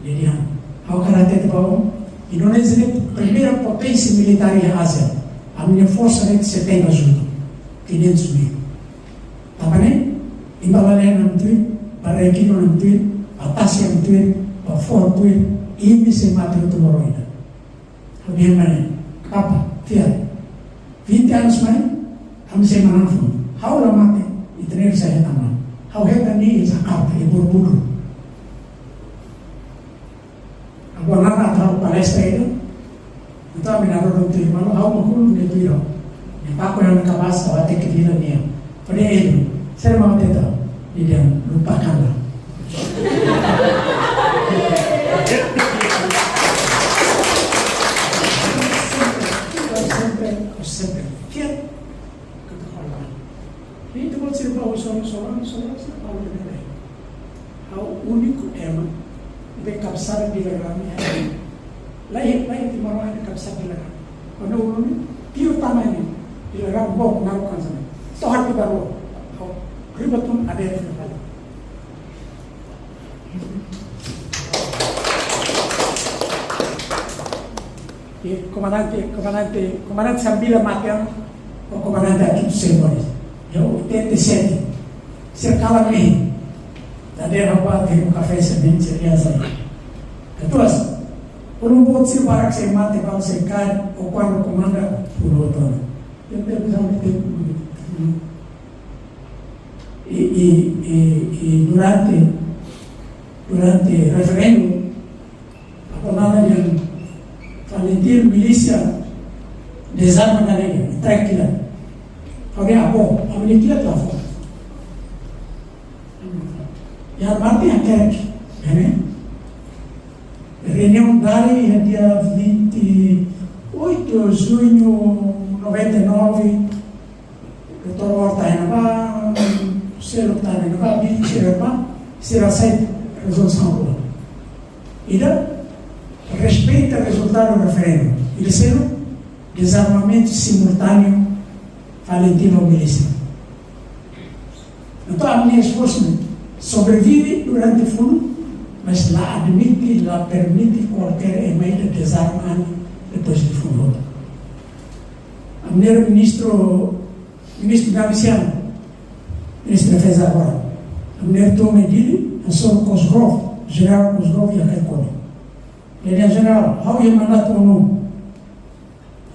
Nia dehan: Ha'u hakarak hatete ba ó, Indonézia ne'e primeira poténsia militár iha Ázia. Ami-nia forsa ne'e setenta ajuda, quinhentos mil. Tanba ne'e, imi bá lalehan ami tuir, bá rekiru ami tuir, bá tasi ami tuir, bá foho tuir, imi sei mate hotu loron ida. Ha'u dehan ba nia: Bapa, fiar. Vinte anos mai, ami sei manán funu. Ha'u la mate, ita-nia erru sei hetan mai. Ha'u hetan nia iha Jakarta, iha Borobudur. Agora, na, na, na palestra ida, entaun, ami na'in-rua tuir malu, ha'u mak uluk nia tuir ha'u. Nia baku iha ha'u-nia kabaas, ha'u hateke fila nia. Ha'u dehan: Andrew, saida mak ó hatete? Nia dehan: Lupakanlah. Sempre, sempre, sempre. Fiar. Kata ha'u-nia. Ita-boot sira bá sorin, sorin, sorin, sira bá lori bele. Ha'u úniku ema ne'ebé kapsada di laran ne'e. Lae, lae, timoroan ne'e kapsada di laran. Kuandu ulun ne'e, tiu tama ne'e, di laran book naruk hanesan ne'e. Tohar tiha ba rua. Ha'u riba tun hadeer fali. E ko Komandante, komandante, komandante Sambila mate, o komandante Akito Sebonis. Iha oitenta e sete. Sira kalan ne'e. Dadeer ha'u bá temu kafé sira-ne'e, sira dehan sai. Katuas, ulun boot sira barak sei mate, balu sei kaer, o kuandu komanda, funu hotu ona. Iha tempu, iha tempu. I, i, i, i durante, durante referendu, Apo nada yang Falintil milísia dezarma na nega, tranquila. Ha'u dehan apo, ha'u-nia kila telefone. Iha Martin Albuquerque, ne'e? Reuniaun Dili iha dia vinte e oito de junho noventa e nove, Doutór Horta iha ne'ebá, seluk tan iha ne'ebá, bibi sira iha ne'ebá, sira aseita rezolusaun rua. Ida, respeita rezultadu referendu. Ida seluk, dezarmamentu simultáneu Falintil ho milísia. Entaun, ami-nia esforsu ne'e sobrevive durante funu, mas la admite, la permite kualkér ema ida dezarma ami depois de funu. Ami-nia ministru, ministru Davi Sian, ministru Defeza agora. Ami-nia toma Dili, hasoru Cosgrove, Jenerál Cosgrove iha Caicoli. Ele dehan: Jenerál, ha'u iha mandatu ONU.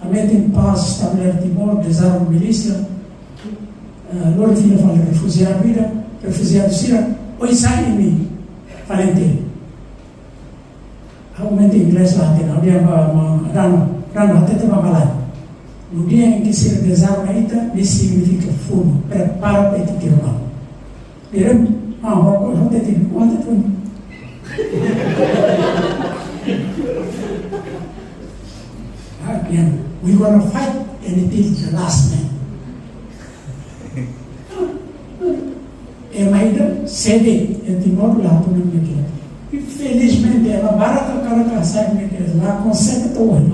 Ami tenke pás, estabelese Timor, dezarma milísia, eh, lori fila fali refujiadu ida, refujiadu sira, oinsá imi Falintil. Ha'u komente inglés la hatene, ha'u dehan ba maun Rano, Rano, hatete ba malae. No dia em que sira dezarma ita, ne'e signifika funu, prepara para ita tiru malu. Ira, ah, ha'u, ha'u hatete, ha'u hatete. Ah, dehan, we gonna fight until the last man. Ema ida sede iha Timor la hatún ne'e kila. Infelizmente, ema barak hakarak hasai ne'e kila, la konsege to'o ohin.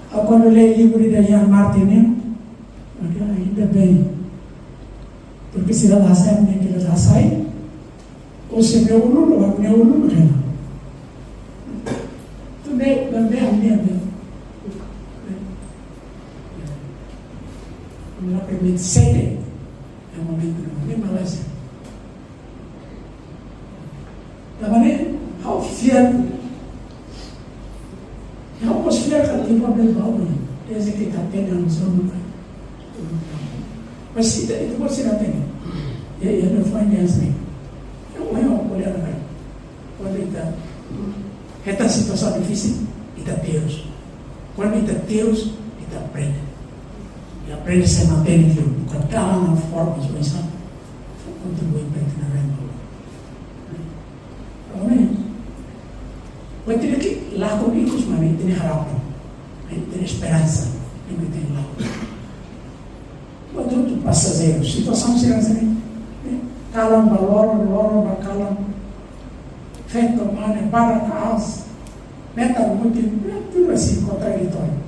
Ha'u kuandu lee livru ida Ian Martin nian, ha'u dehan ainda bem. Porque se la hasai ne'e kila, la hasai, ou se ne'e ulun, ou ne'e ulun, ne'e. Tudo bem, tudo bem, bem, bem. Não permite sede. É um momento de uma Malaysia. Tanba ne'e, ha'u fiar. Ha'u mós fiar katak Timor bele bá oin. Desde que ita tenke anu zona. Mas ita, ita mós sira tenke. Ya, ya, não foi nem assim. Eu, eu, olha, não vai. Kuandu ita hetan situasaun difisil, ita terus. Kuandu ita terus, ita aprende. I aprende sei mantein, ita buka dalan no forma oinsá kontribui ba ita-nia rai-malu. Agora, buat ida-ne'e lakon ikus, maibé ita-nia harapan, ita-nia esperansa, ita-nia lakon. Buat hotu pasajeiru. Situasaun sira hanesan ne'e, eh, kalan ba loron, loron ba kalan. Feto, mane, barak, aas. Metan, mutin, eh, tudo assim, kontraditóriu.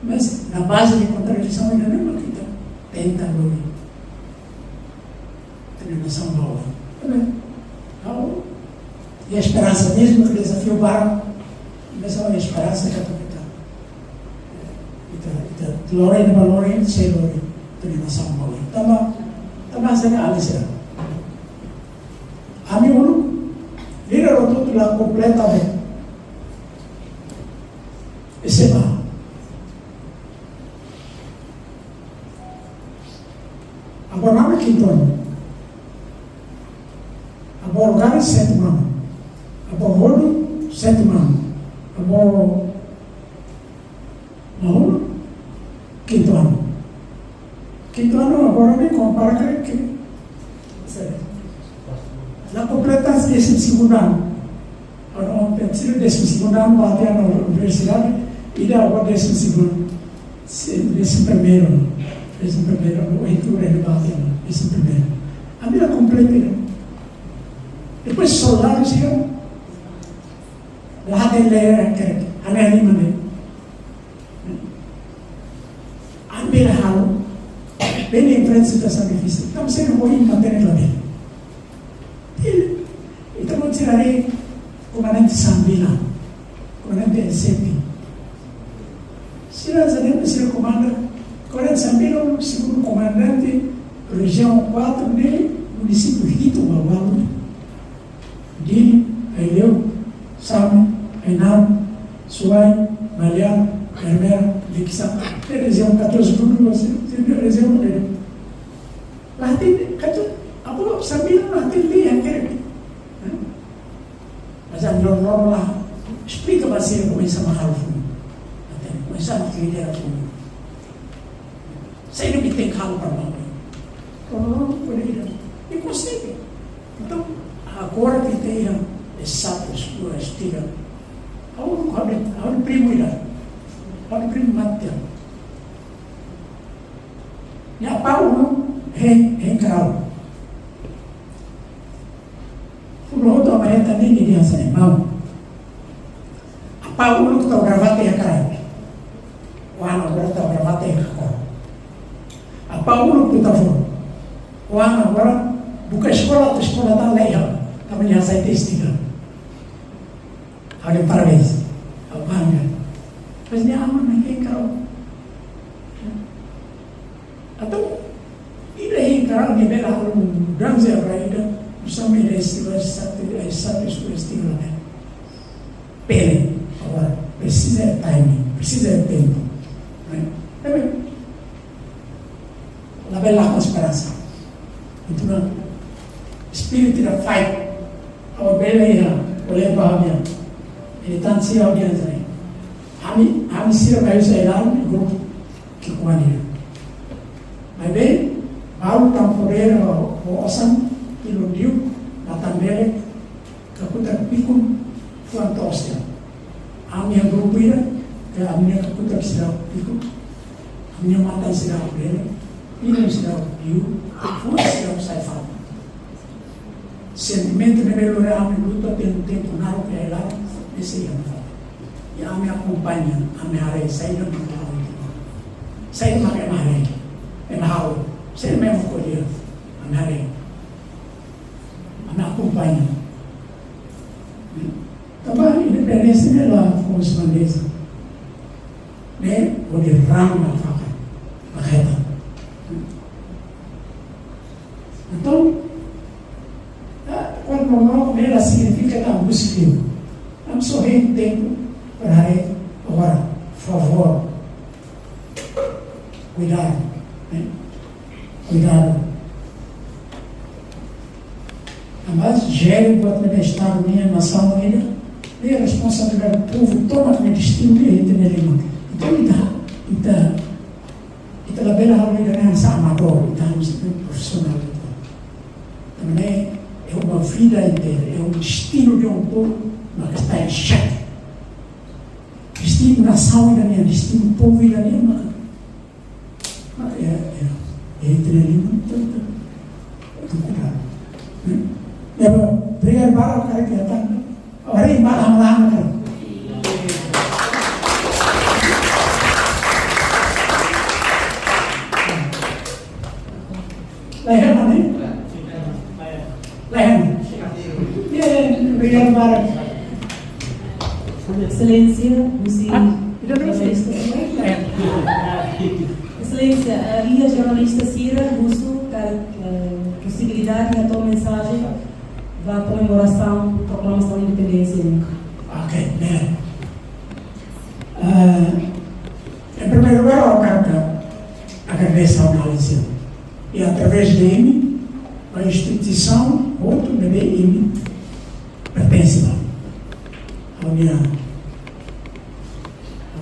Mas na baze de kontradisaun ida-ne'e mak ita tenta lori ita-nia nasaun ba oin. Tá bem? Ha'u iha esperansa, mezmu ke dezafiu barak, mas ha'u iha esperansa katak ita, ita, ita lori, ita lori, sei lori ita-nia nasaun ba oin. Tanba, tanba hanesan ne'e, alin sira. Ami uluk, líder hotu-hotu la kompleta be SMA. Avó Nana kintu anu. Avó Olgari sétimu anu. Avó Rolo sétimu anu. Avó Mauro kintu anu. Kintu anu agora ne'e kompara ke, ke, la kompleta décimo segundo ano. Agora, ontem, se décimo segundo ano, bá tiha ona universidade, ida agora décimo segundo. Se, décimo primeiro, décimo primeiro, ohin tuur ne'e bá tiha ona, décimo primeiro. Ami la kompleta. Depois, soldadu sira, la hatene ler, ke, ane animane. Ami bele halo, bele enfrenta situasaun difisil. Tanba sira ohin matenek la bele. Ita-boot sira haree Komandante Sambila, Komandante L C P. Komandante rejiaun quatro ne'e munisípiu hitu ba balu: Dili, Aileu, Same, Ainaro, Suai, Balear, Ermera, Likisá. Ne'e rejiaun catorze dulu, se, se ne'e rejiaun ne'e. La hatene, katak, apo sambil la hatene, ya, kere. Mas ami loroloron la esplika ba sira komesa mak halo funu. Komesa mak lidera funu. Saida mak tenke halo para maun. Loroloron, loroloron, loroloron. I konsege. Entaun, agora ita iha S SAT, S SAT, S SAT. Ha'u, ha'u, ha'u primu ida. Ha'u primu mate. Nia apá uluk hein, hein karau. Funu hotu amareta nini dia hanesan ne'e, maun. Apá uluk tau gravata iha kraik. Oan agora tau gravata iha kakor. Apá uluk tuta funu. Oan agora buka eskola, atu eskola tan la iha. Tanba nia hasai testi kan. Ha'u dehan parabéns. Ha'u bangga. Mas nia aman na'in-tolu. Entaun, ida hein karau ne'e bele halo mudansa ba ida, nu'usá mak ida istilah satu, eh, satu istilah, istilah ne'e. Bele, agora, presiza de timing, presiza de tempu. Ne'e? Ne'ebé, labele lakon esperansa. Entaun, espíritu da fight. Ha'u bele iha, oleh ba ha'u-nia. Militante sira ha'u dehan hanesan ne'e. Ami, ami sira mai husi ailadu, grupu ki'ikoan ida. Maibé, balu tan poder ho, ho osan, iludiu, matan belek, kakutak pikun, fuan toos tiha. Ami-nia grupu ida, ke ami-nia kakutak seidauk pikun, ami-nia matan seidauk belek, ilun seidauk liu, fuan seidauk sai fali. Sentimentu ne'ebé lori ami luta tempu, tempu naruk iha ailadu, ne'e sei iha nafatin. I ami akompaña, ami haree saida mak ha'u. Saida mak ema haree, ema ha'u, saida mak ema ko'alia, ami haree. Ami akompaña. Tanba independénsia ne'e la foin husi bandeira. Ne'e, hodi raan ba fatin, ba hetan. Entaun, ah, kuandu monu ne'e la signifika katak husik liu. Ami só hein tempu para haree agora, favór. Kuidadu, ne'e? Kuidadu. Tanba jere buat ne'ebé Estadu nian, nasaun nian, ne'e responsabilidade povu tomak ne'e destinu ita-nia liman. Entaun, ita, ita, ita labele halo ida-ne'e hanesan amadór, ita halo hanesan profisionál ida. Tanba ne'e é uma vida inteira, é um destino de um povo, mas que está em xeque. Destinu nasaun ida-ne'e, destinu povu ida-ne'e, maka, maka é, é, é ita-nia liman, entaun, entaun, entaun kuidadu. Ne'e? Ne'ebé, obrigadu barak, karik iha tan. Agora, embala, embala, embala. La iha, ne'e? La iha. Ye, obrigadu barak. Exelénsia, husi... Ah, ida dulu sih. Jornalista sira. Eh. Exelénsia, eh, iha jornalista sira, husu, karik, eh, posibilidade atu mensajen ba komemorasaun proklamasaun independénsia nunka. Ok, bem. Ah, em primeiro lugar, ha'u hakarak agradese ba jornalista. I através de imi, ba instituisaun hotu ne'ebé imi pertense ba. Ha'u-nia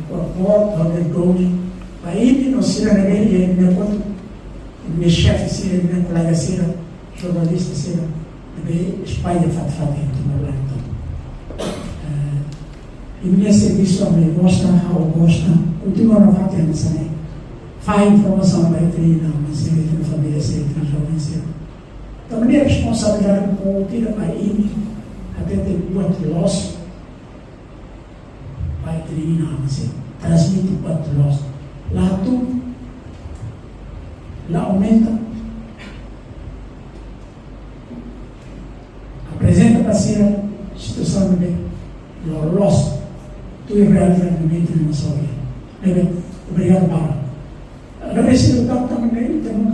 apor, ha'u-nia domin ba imi, no sira ne'ebé iha imi-nia konta, imi-nia xefe sira, imi-nia kolega sira, jornalista sira, ne'ebé espalla fatin-fatin iha Timor laran. Eh, imi-nia servisu ami gosta, ha'u gosta, kontinua nafatin hanesan ne'e. Fahe informasaun ba ita-nia inan-aman sira, ita-nia família sira, ita-nia joven sira. Tanba ne'e responsabilidade boot ida ba imi, atu buat loos ba ita-nia inan-aman sira. Transmite buat loos. La hatún, la aumenta. Aprezenta ba sira situasaun ne'ebé loloos, tuir realidade ne'ebé ita-nia nasaun iha. Ne'ebé, obrigadu barak. Agradese ba ita-boot tanba ne'e, ita-boot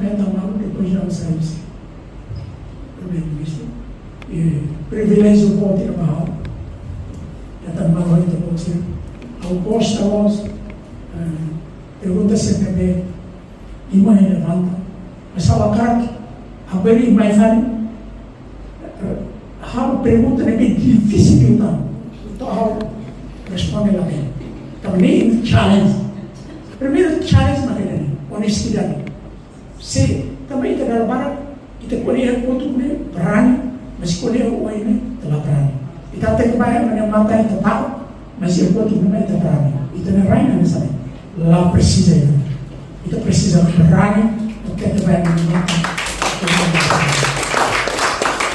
Primeiro-Ministru, eh, priviléjiu boot ida ba ha'u. Ita-boot sira, ha'u gosta loos, eh, pergunta sempre be, ema levanta. Mas ha'u hakarak, ha'u bele mai fali, eh, ha'u pergunta ne'ebé difisil liután. Entaun ha'u responde la bele. Entaun ne'e challenge. Primeiru challenge mak ne'e, onestidade. Se tanba ita dala barak, ita ko'alia kotuk ne'e brani, mas ko'alia oin ne'e ita la brani. Ita hateke ba ema nia matan ita ta'uk, mas iha kotuk ne'e ita brani. Ita-nia rai hanesan ne'e. La presiza ida. Ita presiza brani, ita hateke ba ema nia matan.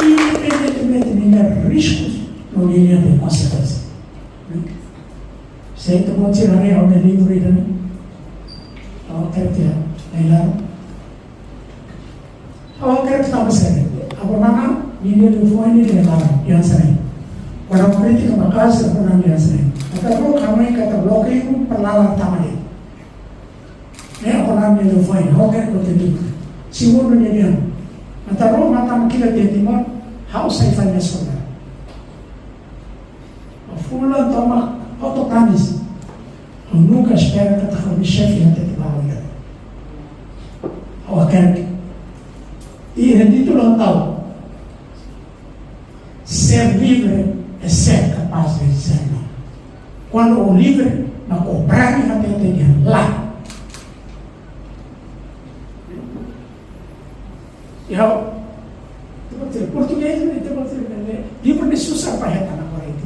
Independentemente de riskus, no nia konsekuénsia. Se ita-boot sira haree ha'u-nia livru ida-ne'e, ha'u hateke tiha, ai laran. Ha'u hateke tanba sira. Avó Nana, ninia liafuan ne'e iha laran, iha hanesan ne'e. Kuandu kritika maka'as, Avó Nana iha hanesan ne'e. Ita-boot hanoin katak bloku ida para laran tama de'it. Ne'e Avó Nana nia liafuan, ha'u hateke tiha. Segundu nia dehan, ita-boot matan kila tiha Timor, ha'u sai fali nia soldadu. Fulan tomak, ha'u to'o tanis. Ha'u nunka espera katak ha'u-nia xefe hatete ba ha'u ida. Ha'u hakarak. I iha títulu tau. Ser livre é ser capaz de dizer não. Kuandu ó livre, mak ó brani hatete dehan lae. Ya, ita-boot sira portugés ne'e, ita-boot sira ne'e, livru ne'e susar para hetan agora itu.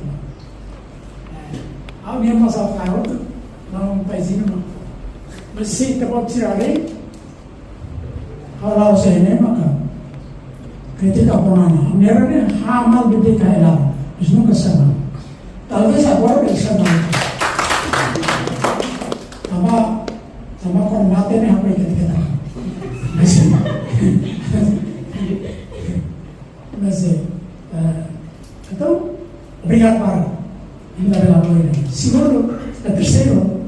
Eh, ha'u-nia masa faroto, não paisino não. Mas se ita-boot sira haree, ha'u la'o sene maka kritika Avó Nana. Ne'e ne'e, ha'u mal bebek ka ela, mas nunka sama. Talvez agora ele seja mal. Tanba, tanba kuandu mate ne'e ha'u ita-nia. Mas, mas, eh, entaun, obrigadu barak. Ainda bem lá, segundu, eh, terseiru,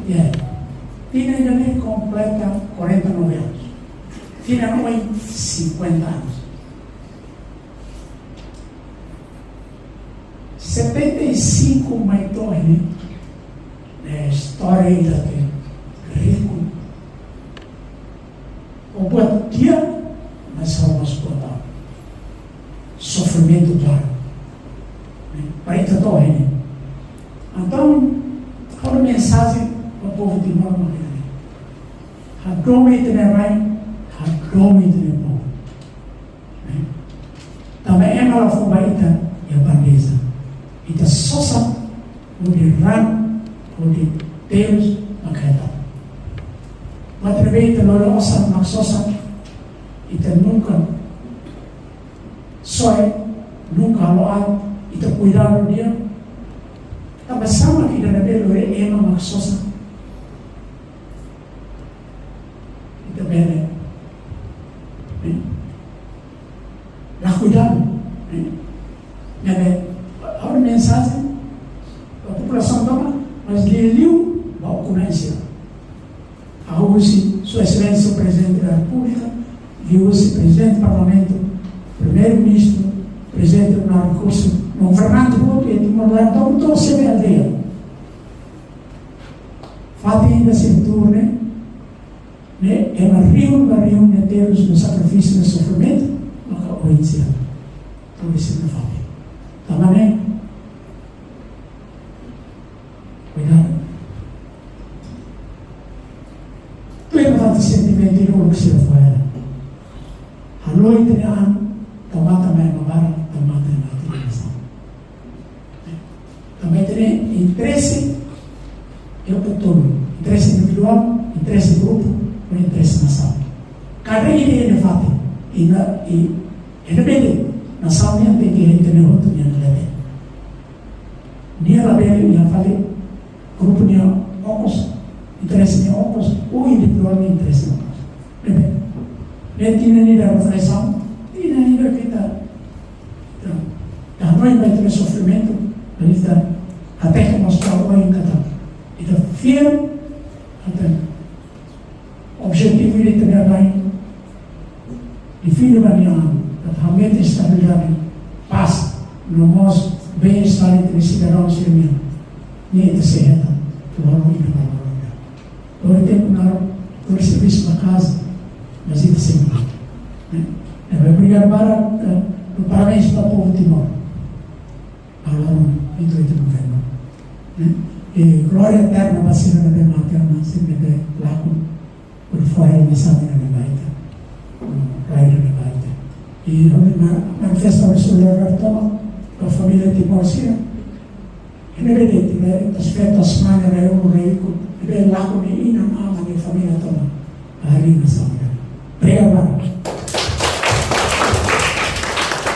ya. Tinan ida-ne'e kompleta quarenta e nove anos. Tinan oin cinquenta anos. Setenta e cinco mai to'o ne'e, eh, istória ida ke riku. Ó buat di'ak, mas ha'u mós buat aat. Sofrimentu barak. Ne'e, para ita to'o ne'e. Entaun, ha'u-nia mensajen ba povu Timor mak ne'e. Hadomi ita-nia rai, hadomi ita-nia povu. Tanba ema la fó ba ita iha bandeja. Ita sosa hodi ran, hodi terus mak hetan. Buat ne'ebé ita lori osan mak sosa, ita nunka soe, nunka halo aat, ita kuidadu di'ak. Tanba sá mak ida ne'ebé lori ema mak sosa, ita bele, eh, la kuidadu, eh. Ne'ebé, ha'u-nia mensajen ba populasaun tomak, mas liuliu ba ukun-na'in sira. Ha'u husu Sua Exelénsia Prezidente da Repúblika, liuhusi Prezidente Parlamentu, Primeiru-Ministru, Prezidente Tribunál de Rekursu, no governante hotu iha Timor-Leste, entaun, to'o xefe aldeia. Fatin ida sira tuur ne'e, ne'e ema rihun ba rihun nia terus no sakrifísiu no sofrimentu, maka oin sira tuur iha sira-nia fatin. Tanba ne'e, kuidadu. Tuir ita-nia sentimentu ida uluk sira fó hela. Halo ita-nia an, tau matan mai ema barak, tau matan mai ita-nia nasaun. Tanba ita-nia interese, iha buat tolu. Interese individuál, interese grupu, no interese nasaun. Kada ida iha nia fatin, i na, i, ida bele, nasaun nian tenke iha ita-nia hotu nian leten. Nia labele iha fali grupu nia okos, interese nia okos, ou individuál nia interese okos. Ne'ebé, ne'e tinan ida reflesaun, tinan ida ke ita, ita, ita hanoin ba ita-nia sofrimentu, ba ita hateke mós ba oin katak ita fiar, ita objetivu ida ita-nia rai, Filho ba nia an, atu hametin estabilidade, pás, no mós bem-estar entre sidadaun sira-nian. Ne'e ita sei hetan, loron ida ba loron ida. Ohin tempu naruk, ohin servisu ba kaza, mas ita sei ba. Ne'e? Ne'ebé obrigadu barak, eh, no parabéns ba povu Timor. Agora, ita, ita no tema. Ne'e? I glória eterna ba sira ne'ebé mate ona, sira ne'ebé lakon, hodi fó hela nasaun ida-ne'e ba ita. Rai ida-ne'e ba ita. I hodi ma-, manifesta hodi solidariedade tomak ba família Timor sira. Ne'ebé de'it, ne'e, ita feto, ita mane, rai-ulun, rai-ikus, ne'ebé lakon nia inan-aman, nia família tomak. Harii nasaun ida. Obrigadu barak.